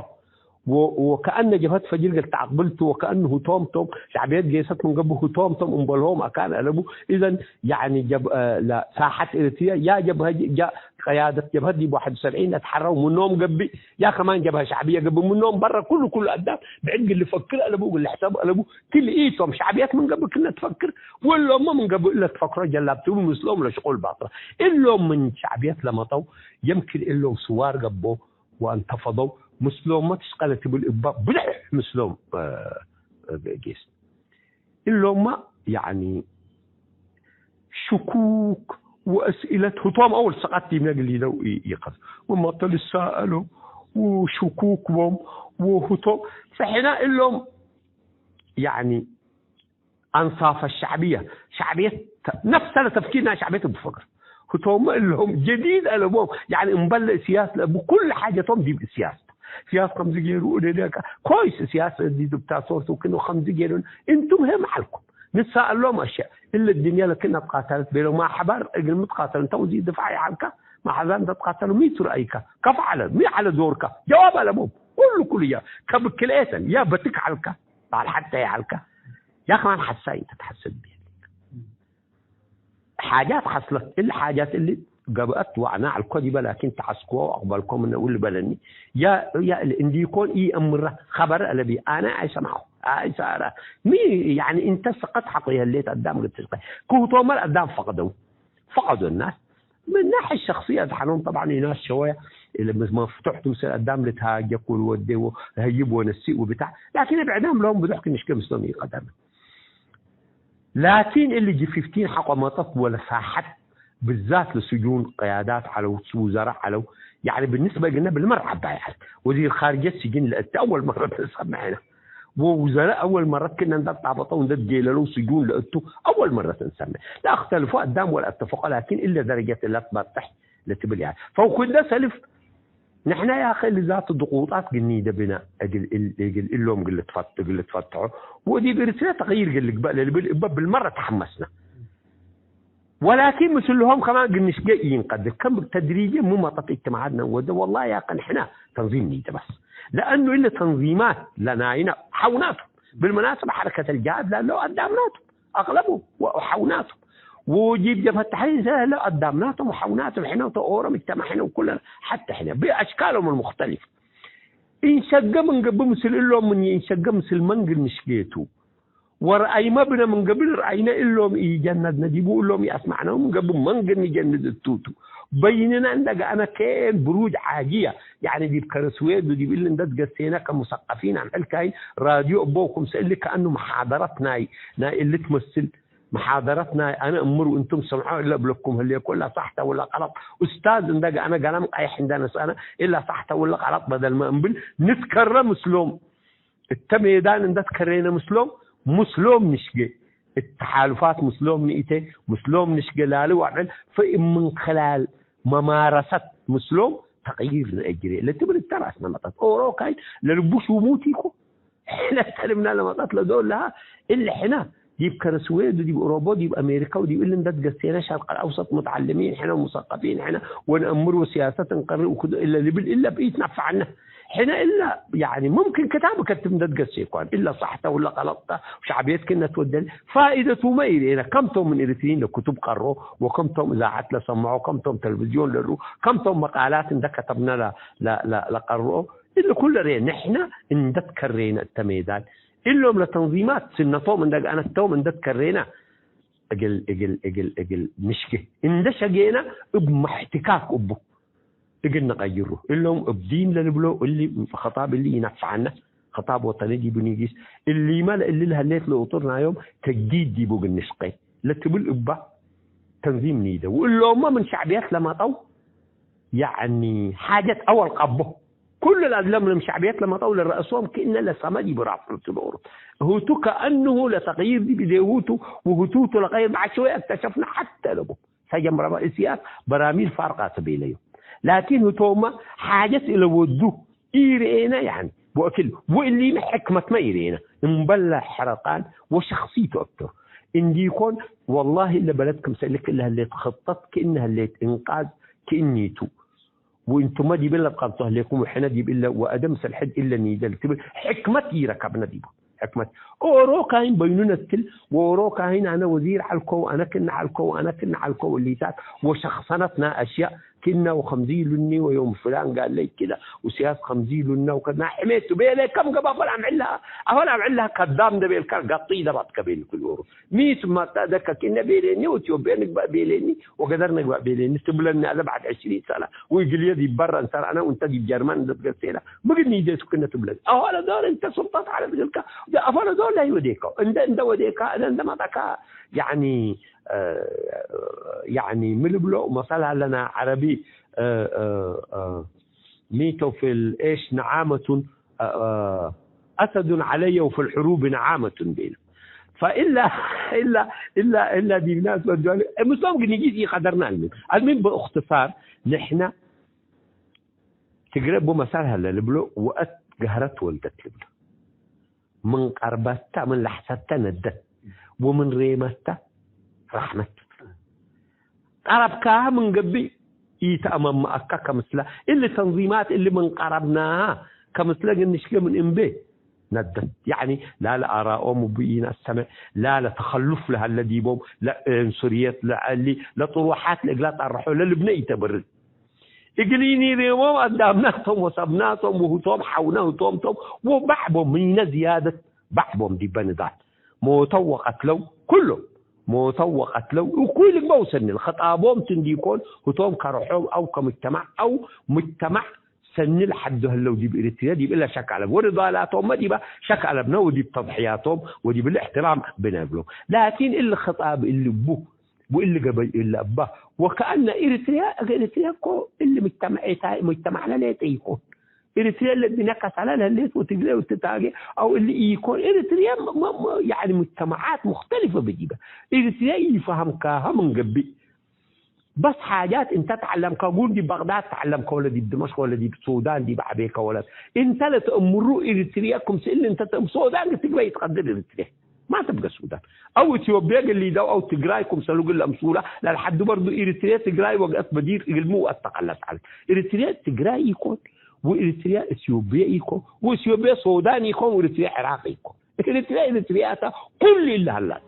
ወ-፣ ወከአነ ጀብሀት ፈጅር እግል ተአቅብል ቱ፣ ወከአነ ህቶም ቶም ሸዕብየት ጌሰት ምን ገብእ ህቶም ቶም እምበልሆም አካን አለቡ። ኢዘን፣ ያዕኒ፣ ጀብ-፣ እ፣ ለሳሐት ኤሪትርየ ያ ጀብሀ ጅ-፣ ጃ ቀያደት ጀብሀት ዲብ ዋሕድ ወሰብዒን ለትሐረው ምኖም ገብእ፣ ያ ከማን ጀብሀ ሸዕብየ ገብእ ምኖም በረ ኩሉ፣ ኩሉ አዳም ብዕድ እግል ልፈክር አለቡ፣ እግል ልሕሰብ አለቡ። ክልኢቶም ሸዕብየት ምን ገብእ ክነ ትፈክር፣ ወእሎምመ ምን ገብእ እለ ትፈክሮ ጀላብ ቱ ምስሎም ለሽቁል ባጥረ። እሎም ምን ሸዕብየት ለመጠው፣ የምክን እሎም ስዋር ገቦ፣ ወአንተፈደው ምስሎመ ትሽቀለ ትብል እበ ብድሕ ምስሎም፣ እ፣ እ፣ ጌስ። እሎመ ያዕኒ ሽኩክ ወአስኢለት ህቶም አውል ሰቀት ዲብነ እግል ሊደው ኢ-፣ ኢቀስ። ወመተል ይሰአሉ ወሽኩክ ቦም ወህቶም ፈሕና እሎም ያዕኒ አንሳፈ ሸዕብየ፣ ሸዕብየት ተ-፣ ነፍሰ ለተፍኪር ናይ ሸዕብየት እቡ ፈግር። ህቶመ እሎም ጀዲድ አለቦም፣ ያዕኒ እምበል ለእስያስ ለእቡ ኩሉ ሓጀቶም ዲብ እስያስ። እስያስ ከምዚ ገይሩ፣ እዴ ደቀ፣ ኮይስ እስያስ እዲ ዲክታቶር ቱ ክኖ ከምዚ ገይሩን፣ እንቱም ህም ዐልኩም። ንሰአሎም አሸ፣ እለ እድንያ ለክን አትቃተለት ቤለው፣ ማ ሐባር እግል ምትቃተል እንተ ወዚር ድፋዕ ይዐልካ፣ ማ ሐዛን እንተ ትቃተሉ ሚ ቱ ረአይካ፣ ከፍ ዐለ፣ ሚ ዐለ ዶርካ፣ ጀዋብ አለቦም። ኩሉ ኩሉ ያ፣ ከብክልኤተን፣ ያ በትክ ዐልካ፣ በዐል ሐተ ይዐልካ፣ ያ ከማን ሐሳይ እንተ ተሐስብ ቤል። ሓጃት ሐስለት፣ እሊ ሓጃት እሊ ገብአት ወአነ ዐልኮ ዲበ፣ ላኪን ተዐስክወ ወአቅበልኮ ምነ እሊ በለኒ። ያ፣ ያ እሊ እንዲኮን ኢአምረ ኸበር አለቢ፣ አነ አይሰምዐው፣ አይሰአረ። ሚ፣ ያኒ እንተ ሰቀት ሐቆ የህሌት አዳም ልትስቀ። ክሁቶመ ለአዳም ፈቅደው፣ ፈቀዶ እናስ። ምን ናሕየ ሸክስየ አድሐኖም፣ ጠብዓን ኢናስ ሸወየ እሊ መፍቱሕ ቱ፣ ምስል አዳም ልትሃጀክ ወልወዴ ወህይብ ወነሲእ ወብታዕ። ላኪን እብ ዕዳም ለሆም ብዞሕ ክምሽከ ምስሎም ኢቀደመ። ላኪን እሊ ጂ ፊፍቲን ሐቆ መጠት ወለ ሳሐት ብዛት ለስጁን ቅያዳት ዐለው፣ ውዘራእ ዐለው። ያኒ ብንስበ እግልነ ብልመር ዐባይ ዐለ። ወዚር ካርጀት ስጅን ለእተ አወል መረት እንሰምዕ ሕነ። ወውዘራእ አወል መረት ክእነ እንደ ጣበጠው እንደ ትጌለለው ስጁን ለእቱ አወል መረት እንሰምዕ። ለአክተልፎ አዳም ወለአተፈቆ ላኪን እለ ደረጀት እለ ትበጠሕ ለትብል ያኒ። ፈውኩ እንደ ሰልፍ ንሕነ ያኸ እሊ ዛቱ ድቁጣት ግኒደ ብነ እግል እል-፣ እግል እሎም እግል ልትፈት-፣ እግል ልትፈትሖ ወዲብ ኤሪትርያ ተቅይር እግል ልግበእ ለልብል እበ ብልመረ ተሐመስነ። ወላኪን ምስልሆም ከማን እግል ንሽጌ ኢንቀድር። ከም ተድሪጅ ምን መጠጥ እጅትማዓት ነወደ ወላሂ ያኸ ንሕነ ተንዚም ኒደ በስ። ለአኑ እለ ተንዚማት ለናይነ ሐውናቱ። ብልመናሰብ ሐረከት አልጅሃድ ላለው አዳምናቱ። አቅለቡ ወሐውናቱ። ወጂብ ጀብሀት ተሕሪር ለህለ አዳምናቶም ወሐውናቶም ሕነ ወተኦሮም እጅተማዕ ሕነ ወኩለነ ሐተ ሕነ ብአሽካሎም አልሙክተሊፍ። እንሸገ ምን ገብእ ምስል እሎም ምን እንሸገ ምስል መን እግል ንሽጌቱ። ወረአይመ ብነ ምን ገብእ ርአይነ እሎም ኢጀነድነ ዲቡ እሎም ኢአስማዕነሁ ምን ገብእ መን እግል ንጀንድ እቱ ቱ። በይንነ እንደ ገአነ ኬን ብሩጅ ዓጅየ፣ ያኒ ዲብ ከረ ስዌድ ወዲብ እሊ እንደ ትገሴነ ከሙሰቀፊን አምዕል ካይን ራድዮ እቦ ክምሰ እሊ ከአኑ መሓደረት ናይ፣ ናይ እሊ ትመስል መሓደረት ናይ አነ እምሩ እንቱም ሰምዖ እለ እብለኩም ህሌኮ፣ እላ ሳሕተ ወለ ቀለጥ። ኡስታዝ እንደ ገአነ ገለም ቀይሕ እንደ ነስአነ፣ እላ ሳሕተ ወለ ቀለጥ በደልመ እምብል ንትከረ ምስሎም። እተ ሜዳን እንደ ትከሬነ ምስሎም፣ ምስሎም ንሽጌ። እት ተሓሉፋት ምስሎም ንኢቴ፣ ምስሎም ንሽጌ ላሊ ወዐል፣ ፈእም ምን ክላል መማረሰት ምስሎም ተቅይር ነአጅሬ ለትብል እተ ራስነ መጠት። ኦሮ ካይን ለልቡ ሹሙት ኢኮ። ሕነ ተልምና ለመጠት ለዶል ለሃ እሊ ሕነ ዲብ ከረ ስዌድ ወዲብ ኦሮቦ ዲብ አሜሪካ ወዲብ እሊ እንደ ትገሴነ ሸርቅ አልአውሰጥ ሙተዓልሚን ሕነ ወሙሰቀፊን ሕነ ወነአምር ወሲያሰት እንቀርእ ወክዶ እለ ልብል እለ ብኢትነፈዐነ። ሕነ እለ ያኒ ሙምክን ክታብ ከትብ እንደ ትገሴ እኳን እለ ሳሕተ ወለ ቀለጥተ ሸዕብየት ክእነ ትወደል ፋኢደቱመ ኢሬነ። ከምቶም ምን ኤሪትሪን ለክቱብ ቀሮ ወከምቶም እዛዓት ለሰምዖ ከምቶም ተለቪዝዮን ለርኡ ከምቶም መቃላት እንደ ከተብነ ለ-፣ ለ-፣ ለ-፣ ለቀርኦ እሊ ኩሉ ርኤ፣ ንሕነ እንደ ትከሬነ እተ ሜዳን፣ እሎም ለተንዚማት ስነቶም እንደ ገአነቶም እንደ ትከሬነ፣ እግል፣ እግል፣ እግል፣ እግል ንሽጌ እንደ ሸጌነ እብ መሕትካክ እቡ እግል ነቀይሩ። እሎም እብ ዲን ለልብሎ እሊ ኸጣብ እሊ ኢነፍዐነ፣ ኸጣብ ወጠኒ ዲቡ ኒጊስ፣ እሊመ ለእሊ ለህሌት ለእጡር ናዮም ተጅዲድ ዲቡ እግል ንሽቄ ለትብል እባ ተንዚም ኒደ። ወእሎመ ምን ሸዕብየት ለመጠው ያዕኒ፣ ሓጀት አወል ቀቦ። ኩሉ ለአድለም ለም ሸዕብየት ለመጠው ለረአሶም ክእነ ለሰመ ዲብ ራፍዑ ትኖሩ። ህቱ ከአንሁ ለተቅይር ዲብ እዴሁ ቱ፣ ወህቱ ቱ ለቀይር። በዐድ ሸወየ እክተሸፍነ ሐተ ለቡ ሰጀምረመ እስያስ በራሚል ፋርቃ ትቤለዩ። ላኪን ህቶመ ሓጀት እለ ወዱ ኢርኤነ፣ ያኒ፣ ወእክል ወእሊመ ሕክመትመ ኢርኤነ። እምበለ ሕረቃን ወሸክሲቱ አክተር እንዲኮን፣ ወላሂ እለ በለድ ክምሰልክ እለ ህሌት ክጠት ክእነ ህሌት እንቃዝ ክእኒቱ። ወእንቱመ ዲብ እለ ትቀርጦ ህሌኩም ወሕነ ዲብ እለ ወአደም ሰልሕድ እለ ኒደል ትብል ሕክመት ኢረከብነ ዲቡ። ሕክመት ኦሮ ካይን በይኑ ነትክል ወኦሮ ካይን አነ ወዚር ዐልኮ ወአነ ክእነ ዐልኮ ወአነ ክእነ ዐልኮ ወሊታት ወሸክሰነት ናይ አሽያእ ክእነ ወከምዚ ኢሉኒ ወዮም ፍላን ጋለይ ክደ ወሲያስ ከምዚ ኢሉነ ወከ ናይ ሕሜቱ ቤለ ከም ገባ አፈል አምዕላ አፈል አምዕላ ከዳም እንደ ቤልካ ጋጥይ ደባትከ ቤል ክል ኦሮ። ሚ ስማታ ደከ ክእነ ቤሌኒ ወኢትዮጵያ ንግባእ ቤሌኒ ወገደር ንግባእ ቤሌኒ ትብለኒ አለ በዕድ ዕሽሪን ሰነ ወእግልየ ዲብ በረ እንሰራነ ወእንተ ዲብ ጀርመን እንደ ትገሴነ ምግል ኒዴቱ ክነ ትብለኒ። አፈለ ዶል እንተ ሱልጠት ዐለ እግልከ አፈለ ዶል ላይ ወዴከው እንደ እንደ ወዴካ እለ እንደ መጣካ ያኒ እ፣ ያኒ ምን ልብሎ መሰል ሀለና ዐረቢ እ፣ እ፣ እ፣ ሚቶ ፊል ኤሽ ነዓመቱን አሰዱን ዐለየ ወፊል ሕሩብ ነዓመቱን ቤለ። ፈኢላ፣ ኢላ፣ ኢላ፣ ኢላ ዲብና ትበዱ አለ። ምስሎም ግን ይጊዝ ኢቀደርና አልሚን። አልሚን ብእክትሳር ንሕና ትግረ እቡ መሳል ሀለ ልብሎ ወአት ገህረት ወልደት ልብሎ። ምን ቀርበተ ምን ለሐሰተ ነደት ወምን ሬመተ ረሕመት። ቀረብካሀ ምን ገብእ ኢተአመመአከ ከምስለ እሊ ተንዚማት እሊ ምን ቀረብናሀ ከምስለ ግንሽገ ምን እንቤ ነደት። ያዕኒ ላለ አራኦም እቡ ኢነአሰምዕ፣ ላለ ተኸሉፍ ለሀለ ዲቦም፣ ለዕንሱርየት፣ ለዐሊ፣ ለጥሩሓት ለእግላ ጠርሖ ለልብነ ኢተብርድ። እግል ኢኒሬሞም አዳምናቶም ወሰብናቶም ወህቶም ሐውነ ህቶም ቶም ወበዕቦም ምነ ዝያደት በዕቦም ዲበ ንዳል ሞተው ወቀትለው ኩሎም ሞተው ወቀትለው እኩይ ልግበው ሰኒ ለኸጣቦም ቱ እንዲኮን ህቶም ከርሖም አው ከሙጅተማዕ አው ሙጅተማዕ ሰኒ ለሐዱ ህለው ዲብ ኤሪትርየ ዲብ እለ ሸክ አለብ። ወንዳላቶምመ ዲበ ሸክ አለብነ ወዲብ ተድሕያቶም ወዲብ እለ እሕትራም ብነ እብሎም። ላኪን እሊ ኸጣብ እሊ እቡ ወእሊ ገበይ እለ እባ ወከአነ ኤሪትርያ፣ ኤሪትርያ እኮ እሊ ሙጅተመዕ ታይ፣ ሙጅተመዕነ ሌጠ ኢኮን። ኤሪትርያ እለ እድንያ ከሰለ ለህሌት ወትግሬ ወትታጌ አው እሊ ኢኮን። ኤሪትርያ ም-፣ ም-፣ ም-፣ ያዕኒ ሙጅተመዓት ሙክተሊፈ በዲበ። ኤሪትርያ ኢፈሀምካሀ ምን ገብእ። በስ ሓጃት እንተ ተዐለምከ፣ ጉል ዲብ በቅዳድ ተዐለምከ ወለ ዲብ ድመሽቅ ወለ ዲብ ሱዳን ዲብ ዐቤከ ወለ እንተ ለተአምሩ ኤሪትርያ ክምስል እንተ ተአም-፣ ሱዳን ትግበእ ኢትቀድር ኤሪትርያ። ማ ተብገ ሱዳን አው ኢትዮጵያ እግል ሊዳው አው ትግራይ ክምሰሉ እግል ለአምሱላ ለልሐዱ በርዱ ኤሪትርያ ትግራይ ወገአት በዲር እግልሚ ወአተቀለስ ዐለት። ኤሪትርያ ትግራይ ኢኮን ወኤሪትርያ ኢትዮጵያ ኢኮን ወኢትዮጵያ ሱዳን ኢኮን ወኤሪትርያ ዕራቅ ኢኮን። ኤሪትርያ ኤሪትርያ ተ ኩሉ እለ ሀላት።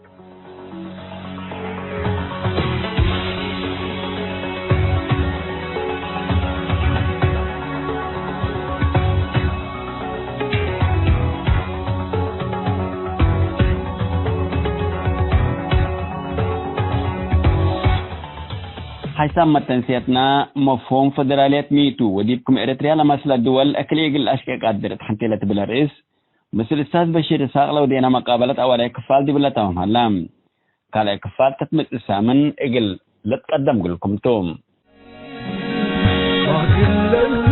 ሓይሳም መተንስየትና መፍሁም ፈደራልየት ሚቱ ወዲብ ክም ኤረትርያ ለመስለ ድወል እክል እግል አሽቄ ቃድር እት ሐንቴ ለትብል ርእስ ምስል እስታዝ በሺር ኢስሐቅ ለወዴና መቃበለት አዋላይ ክፋል ዲብለ ተማም ሀላ። ካልኣይ ክፋል ተትመጽእ ሳምን እግል ልትቀደም እግልኩም ቱ። ባህጊ ለሊ፣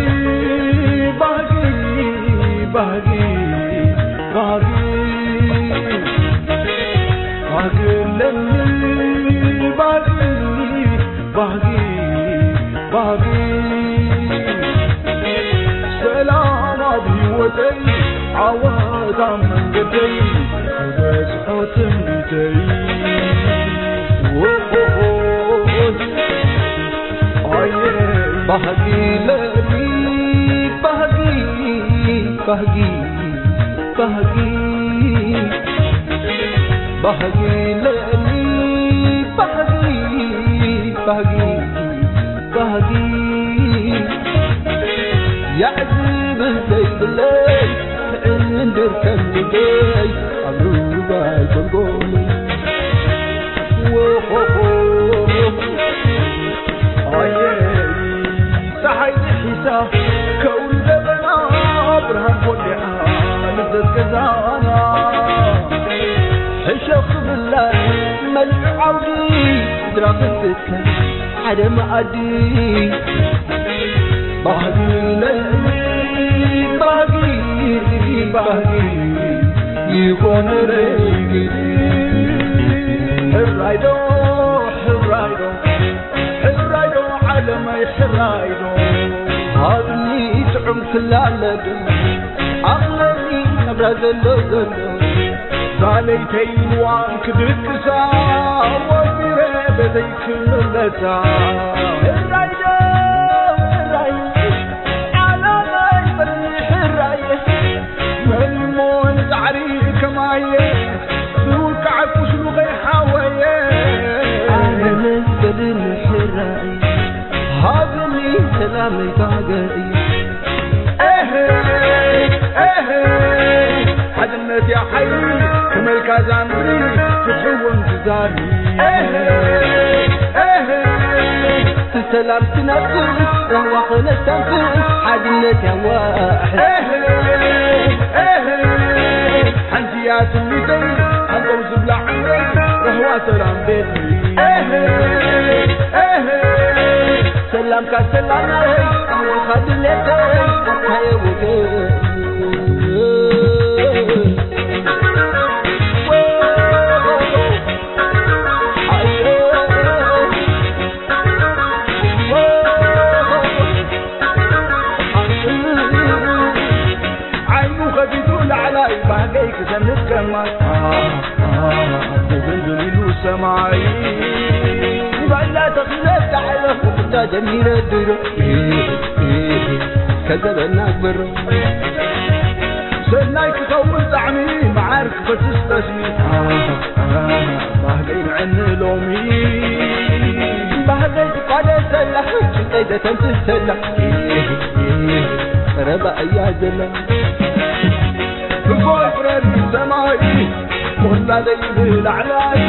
ባህጊ፣ ባህጊ፣ ባህጊ፣ ባህጊ ለሊ፣ ባህጊ፣ ባህጊ፣ ባህጊ፣ ሰላም ኣብ ህይወተይ፣ ዓወት ኣብ መንገደይ፣ ክበጽሖ ትምኒተይ። ዎሆሆ። ባህጊ ለሊ፣ ባህጊ፣ ባህጊ፣ ባህጊ፣ ባህጊ ለሊ፣ ባህጊ፣ ባህጊ፣ ባህጊ፣ የዕዝብህ ዘይብለይ፣ እንድር ከም ልደይ፣ ኣብ ሩባይ ጎልጎል። ዎሆሆ። ኣየ፣ ጸሓይ ድሒሳ፣ ከውሊ ደበና፣ ብርሃን ኮሊዓ፣ ልደት ገዛና። ሕሸኽ ክብላ፣ መልዑ ዓውዲ፣ ስድራ ክትከ፣ ሓደ መኣዲ። ባህጊ ለሊ፣ ባህጊ፣ ባህጊ፣ ይኾነ ለይግዲ። ሕራይዶ፣ ሕራይዶ፣ ሕራይዶ፣ ዓለመይ ሕራይዶ። ሃብኒ ጥዑም ክላለዶ፣ ኣቕለኒ ናብራ ዘሎ ዘሎ። ጋለይተይ ንዋን ክድቅሳ፣ ወፊረ ቤተይ ክምለሳ። ሕራይዶ፣ ሕራይ፣ ዓለመይ በልኒ ሕራየ። መልሞ ንጻዕሪ ከማየ፣ ዝውቃዕ ቁስሉ ከይሓወየ። ዓለመይ በልኒ ሕራየ፣ ሃብኒ ሰላመይ ባገየ። ኤሄ፣ ኤሄ፣ ሓድነት ያ ሓይሊ፣ ክመልካ ዛምሪ፣ ፍትሒ እውን ትዛሪ። ኤሄ፣ ኤሄ፣ ሰላም ትነብር፣ ራህዋ ክነስተንፍር፣ ሓድነት ያዋሕድ። ኤሄ፣ ኤሄ፣ ሓንቲ እያ ትምኒተይ፣ ሓንቶም ዝብላ ዕምረይ፣ ራህዋ ሰላም ቤተይ። ኤሄ፣ ኤሄ፣ ሰላምካ ሰላመይ፣ ኣንጎልካ ድሌተይ፣ ኣንታየ ወገን። ዓይኑ ከፊቱ ላዕላይ ባህገይ ክሰንድ ከማይ፣ ዝብልብል ኢሉ ሰማይ። ባላ ተኺለ ዳዕለ ወቅታ ጀሚረ ድሮ፣ ከዘበና ግብሮ። ሰናይ ክኸውን ጣዕሚ፣ መዓር ክፈስስ ጠስሚ። ባህገይ ንዕኒ ሎሚ። ባህገይ ትቋደሰላ፣ ጭንቀይ ዘተንፍሰላ። ቀረባ እያ ዘላ። ህጎይ ፍረድ ሰማይ፣ ኮላ ዘይብል ላዕላይ።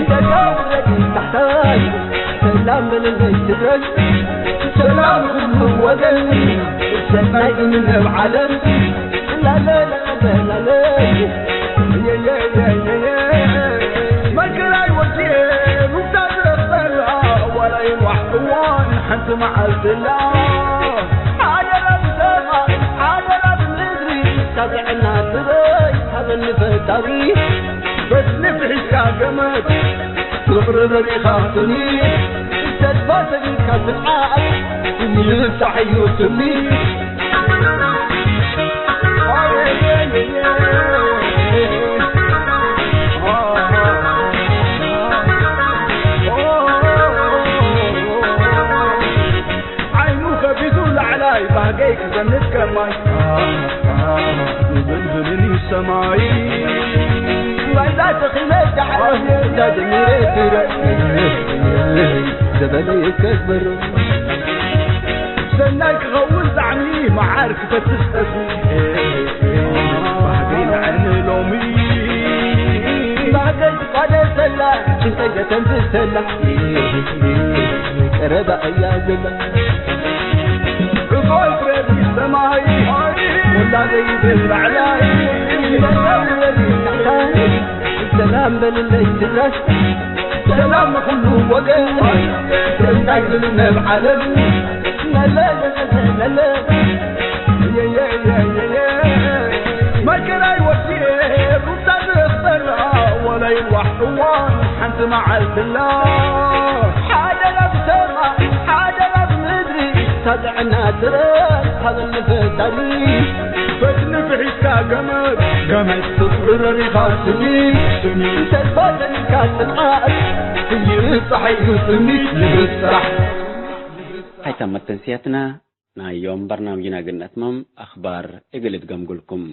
ደጋ ውረድ ታሕታይ፣ ሰላም በለለይ ትግራይ። ሰላም ኩሉ ወገን፣ ሰናይ እንነብ ዓለም። ላለ ላለ ላለ። መከራይ ወዲኤ ሩግታ ዘበላ፣ ዋላ የንዋሕ እዋን ሓንቲ መዓልትላ። ሓደራ ብሰማይ፣ ሓደራ ብምድሪ፣ ካብ ጥዕና ትበይ ሃበኒ ፈጣሪ። በትኒ ፍሒስካ ገመድ፣ ፍቕሪ በሪኻትኒ፣ ተስፋ ሰጊድካ ትብዓት፣ ይብጻሕ እዩ ትምኒት። ዓይኑ ከፊቱ ላዕላይ ባህገይ ክሰንድ ከማይ፣ ዝብልብልን እዩ ሰማይ። ባይዛ ተኺለ ዳዕሮ፣ ባይዛ ጀሚረ ድሮ፣ ዘበነ ይከበሩ። ሰናይ ክኸውን ጣዕሚ፣ መዓር ክፈስስ ጠስሚ። ባህገይ ንዓኒ ሎሚ። ባህገይ ትቋደሰላ፣ ጭንቀይ ዘተንፍሰላ። ቀረባ እያ ዘላ። ዕፎይ ፍረድ ሰማይ፣ ወላ ዘይብል ላዕላይ። ሰላም አምበልለይ ትረስ ሰላም ኩሉ ወገን፣ ሰናይ ዝልመብ ዓለም። ለለ ለለ ለለ፣ የየየየየ፣ መከራይ ወዲኤ ሩታ ዝፈራ፣ ወላይ ዋሕዋ ሓንቲ መዓልትላ። ሓደራ ብሰማይ፣ ሓደራ ብምድሪ፣ ታጥዕና ትረስ ሃበኒ ፈጣሪ። በትኒ ፍሒስካ ገመድ፣ ገመድ ትጽረር ኢኻ ስኒ፣ ስኒ ተስፋ ተኒካ ጽንዓት፣ ስኒ ጸሓይ እዩ ስኒ ልብል ስራሕ። ሀይ ተመት ተንስያትና ናይ ዮም በርናምጅና እግል ነትመም አኽባር እግል እትገምጉልኩም።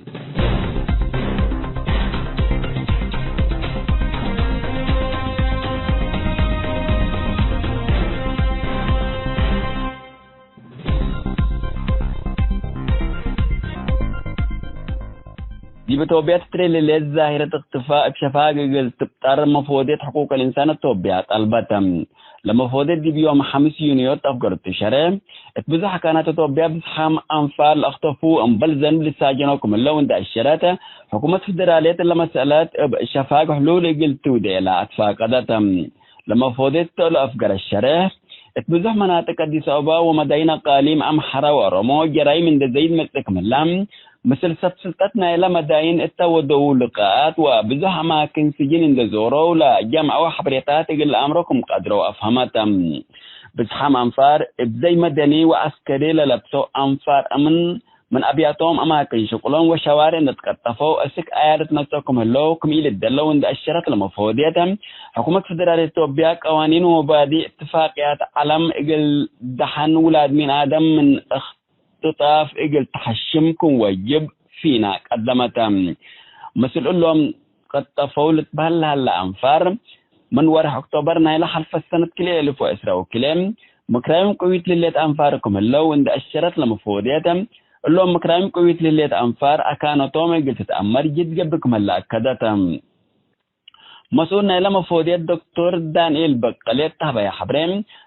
ዲብ ቶብያ ትትሬ ለሌት ዛሂረት እክትፋእ እብ ሸፋግ እግል ትብጠር መፎዴት ሕቁቅ ልእንሳን ቶብያ ጠልበት። ለመፎዴት ዲብ ዮም ሐምስ ዩንዮ ተፍገርቱ ሸረ፣ እት ብዙሕ አካናት ቶብያ ብዝሓም አንፋር ለአክተፉ እምበል ዘንብ ልሳጀኖ ክም ህለው እንደ አሸረት፣ ሕኩመት ፌደራልየት ለመሰአለት እብ ሸፋግ ሕሉል እግል ትውዴ ለአትፋቀደት። ለመፎዴት ተእሉ አፍገረ ሸረ፣ እት ብዙሕ መናጥቅ አዲስ አበባ ወመዳይን አቃሊም አምሐራ ወኦሮሞ ጀራይም እንደ ዘይድ መጽእ ክም ህላ፣ ምስል ሰብ ስልጠት ናይለ መዳይን እተ ወደዉ ልቃኣት ወብዙሕ አማክን ስጅን እንደ ዞረው ለጀምዐው ሐብሬታት እግል ለአምሮ ክም ቀድረው አፍሀመተ። ብዝሓም አንፋር እብ ዘይ መደኒ ወዐስከሪ ለለብሰው አንፋር አምን ምን አብያቶም አማክን ሽቁሎም ወሸዋሬ እንደ ትቀጠፈው እስክ አያለት መጽኦ ክም ህለው ክም ኢልደለው እንደ አሸረት ለመፎድየት፣ ሕኩመት ፌደራል ኢትዮጵያ ቀዋኒን ወመባዲእ እትፋቅያት ዐለም እግል ደሐን ውላድ ሚን አደም ምን እክ ጥጣፍ እግል ተሐሽም ክም ወጅብ ፊና ቀደመተ። ምስል እሎም ቀጠፈው ልትበህል ለሀለ አንፋር፣ ምን ወርሕ ኦክቶበር ናይለ ሐልፈት ሰነት ክልኤ እልፍ ወዕስራ ወክልኤ፣ ምክራዩም ቅዊት ልሌት አንፋር ክም ህለው እንደ አሸረት ለመፎድየት፣ እሎም ምክራዩም ቅዊት ልሌት አንፋር አካነቶም እግል ትትአመር ጅድ ገብእ ክም ህለ አከደተ። መስኡል ናይለ መፎድየት ዶክቶር ዳንኤል በቀለ እት ሀበየ ሐብሬ፣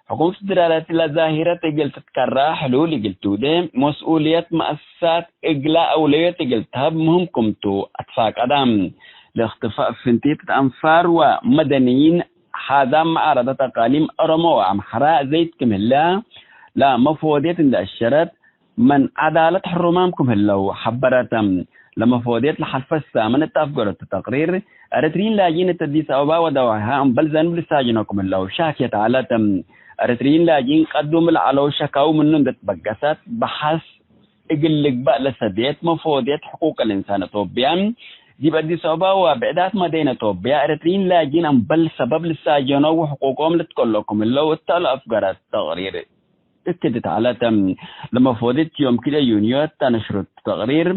ሕኩመት ፌደራልየት ለዛሂረት እግል ትትከራ ሕሉል እግል ትውዴ፣ መስኡልየት መአሰሳት እግላ አውለዮት እግል ተሀብ ምህም ክምቱ አትፋቀዳ። ለእክትፋእ ፍንቲት እት አንፋር ወመደንይን ሓዛም መዓረደት አቃሊም ኦሮሞ ወአምሐራ ዘይድ ክም ህለ ለመፎድየት እንደ አሸረት፣ ምን ዐዳለት ሕሩማም ክም ህለው ሐበረት። ለመፎድየት ለሐልፈት ሳምን እት አፍገረቱ ተቅሪር፣ ኤረትርዪን ላጅኢን እት አዲስ አበባ ወደዋሕሃ እምበል ዘንብ ልሳጅኖ ክም ህለው ሻክየት ዐለት። ኤረትርዪን ላጅኢን ቀዱም ለዐለው ሸካዊ ምኑ እንዴ ትበገሰት፣ በሐስ እግል ልግበእ ለሰዴት መፎድየት ሕቁቅ ልእንሳን ቶብያ፣ ዲብ አዲስ አበባ ወብዕዳት መደይን ቶብያ፣ ኤረትርዪን ላጅኢን እምበል ሰበብ ልሳጀኖ ወሕቁቆም ልትከሎ ክም ህለው እተ ለአፍገረት ተቅሪር። እክድት ዐለት። ለመፎድየት ዮም ክልኤ ዩንዮ እተ ነሽሩት ተቅሪር፣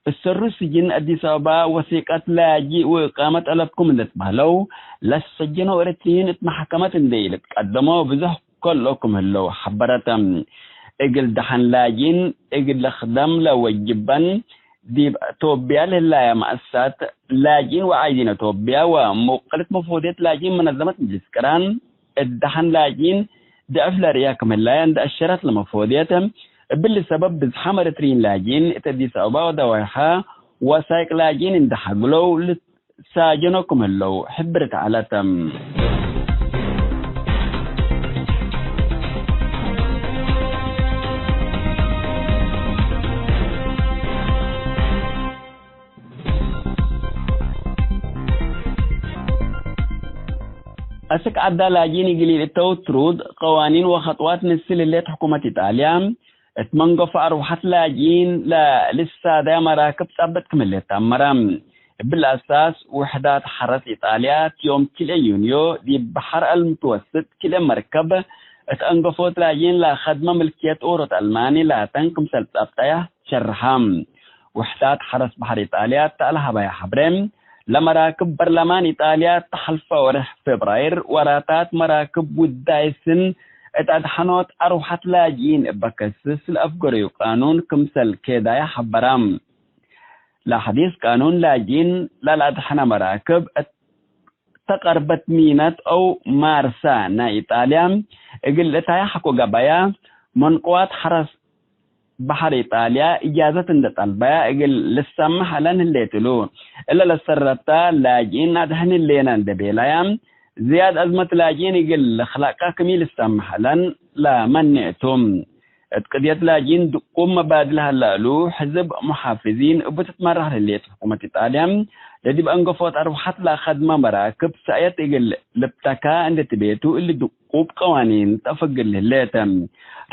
እሰሩ ስጅን አዲስ አበባ ወሲቀት ላጂ ወእቃመት አለብኩም እንዴ ትበህለው፣ ለሰጀነው ኤረትርዪን እት መሕከመት እንዴ ኢልትቀደሞ ብዙሕ ከሎ ክም ህለው ሐበረት። እግል ደሐን ላጅኢን እግል ለክደም ለወጅበን፣ ዲብ ቶብያ ለህላየ መአሰሳት ላጅኢን ወዓይዲን ቶብያ ወሙወቅልት መፎድየት ላጅኢን መነዘመት ምጅልስ ቅራን፣ እት ደሐን ላጅኢን ድዕፍ ለርእያ ክም ህላየ እንደ አሸረት ለመፎድየት፣ እብሊ ሰበብ ብዝሓም ኤረትርዪን ላጅኢን እት አዲስ አበባ ወደዋይሐ ወሳይቅ ላጅኢን እንደ ሐግለው ልትሳጀኖ ክም ህለው ሕብርት ዐለት። አስክ ዐዳ ላጅኢን እግል ኢልእተው ትሩድ ቀዋኒን ወከጥዋት ንስል ህሌት ሕኩመት ኢጣልያ፣ እት መንገፎ አርወሐት ላጅኢን ለልሳደያ መራክብ ጸብጥ ክም ህሌት ተአመረ። እብሊ አሳስ፣ ውሕዳት ሐረስ ኢጣልያ፣ ዮም ክልኤ ዩንዮ፣ ዲብ በሐር አልምትወስጥ ክልኤ መርከብ እት አንገፎት ላጅኢን ለከድመ ምልክየት ኦሮት አልማኒ ላተን ክምሰል ጸብጠያ ሸርሐ። ውሕዳት ሐረስ በሐር ኢጣልያ እተ ለሀበያ ሐብሬ፣ ለመራክብ በርለማን ኢጣልያ እተ ሐልፈ ወርሕ ፌብራይር ወራታት መራክብ ውዳይ ስን እት አድሐኖት አርወሐት ላጅኢን እበ ከስስ ለአፍገረዩ ቃኑን ክምሰል ኬዳየ ሐበራ። ለሐዲስ ቃኑን ላጅኢን ለለአድሐነ መራክብ እት ተቀርበት ሚነት አው ማርሳ ናይ ኢጣልያ እግል እታየ ሐቆ ገበያ መንቅዋት ሐረስ በሐር ኢጣልያ እጃዘት እንዴ ጠልበያ እግል ልሰመሕ ዐለን ህሌት እሉ። እለ ለሰረተ ላጅኢን አድሕን ህሌነ እንዴ ቤለያ፣ ዝያድ አዝመት ላጅኢን እግል ልክለቀ ክም ኢልሰመሕ ዐለን ለመኔ ቱ። እት ቅድየት ላጅኢን ድቁብ መባድል ሀላ እሉ፣ ሕዝብ ሙሓፍዚን እቡ ትትመራሕ ለህሌት ሕኩመት ኢጣልያ፣ ለዲብ አንገፎት አርወሐት ለአከድመ መራክብ ሰእየት እግል ልብተካ እንዴ ትቤ ቱ፣ እሊ ድቁብ ቀዋኒን ተአፍግል ህሌት።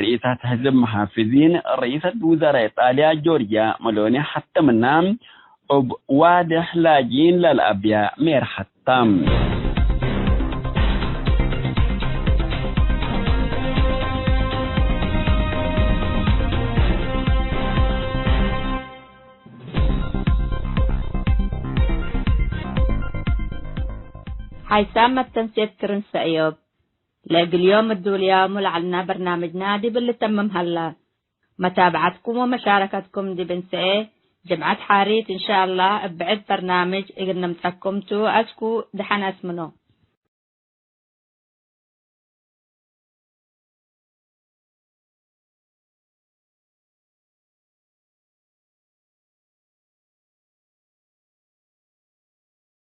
ርኢሰት ሕዝብ ሙሓፍዚን፣ ርኢሰት ውዘራእ ኢጣልያ ጆርጅያ መሎኒ ሐተ ምና፣ እብ ዋድሕ ላጅኢን ለልአብያ ሜርሐት ተ። ሓይሳም መተንሴት ክርን ሰእዮብ። ለእግል ዮም እዱልያሙ ለዐልና በርናምጅና ዲብ ልተምም ሀላ። መታብዐትኩም ወመሻረከትኩም ዲብ እንሰኤ ጅምዐት ሓሪት እንሻአላህ እብ ብዕድ በርናምጅ እግል ነምጸኩም ቱ። አስኩ ደሐን አስምኖ።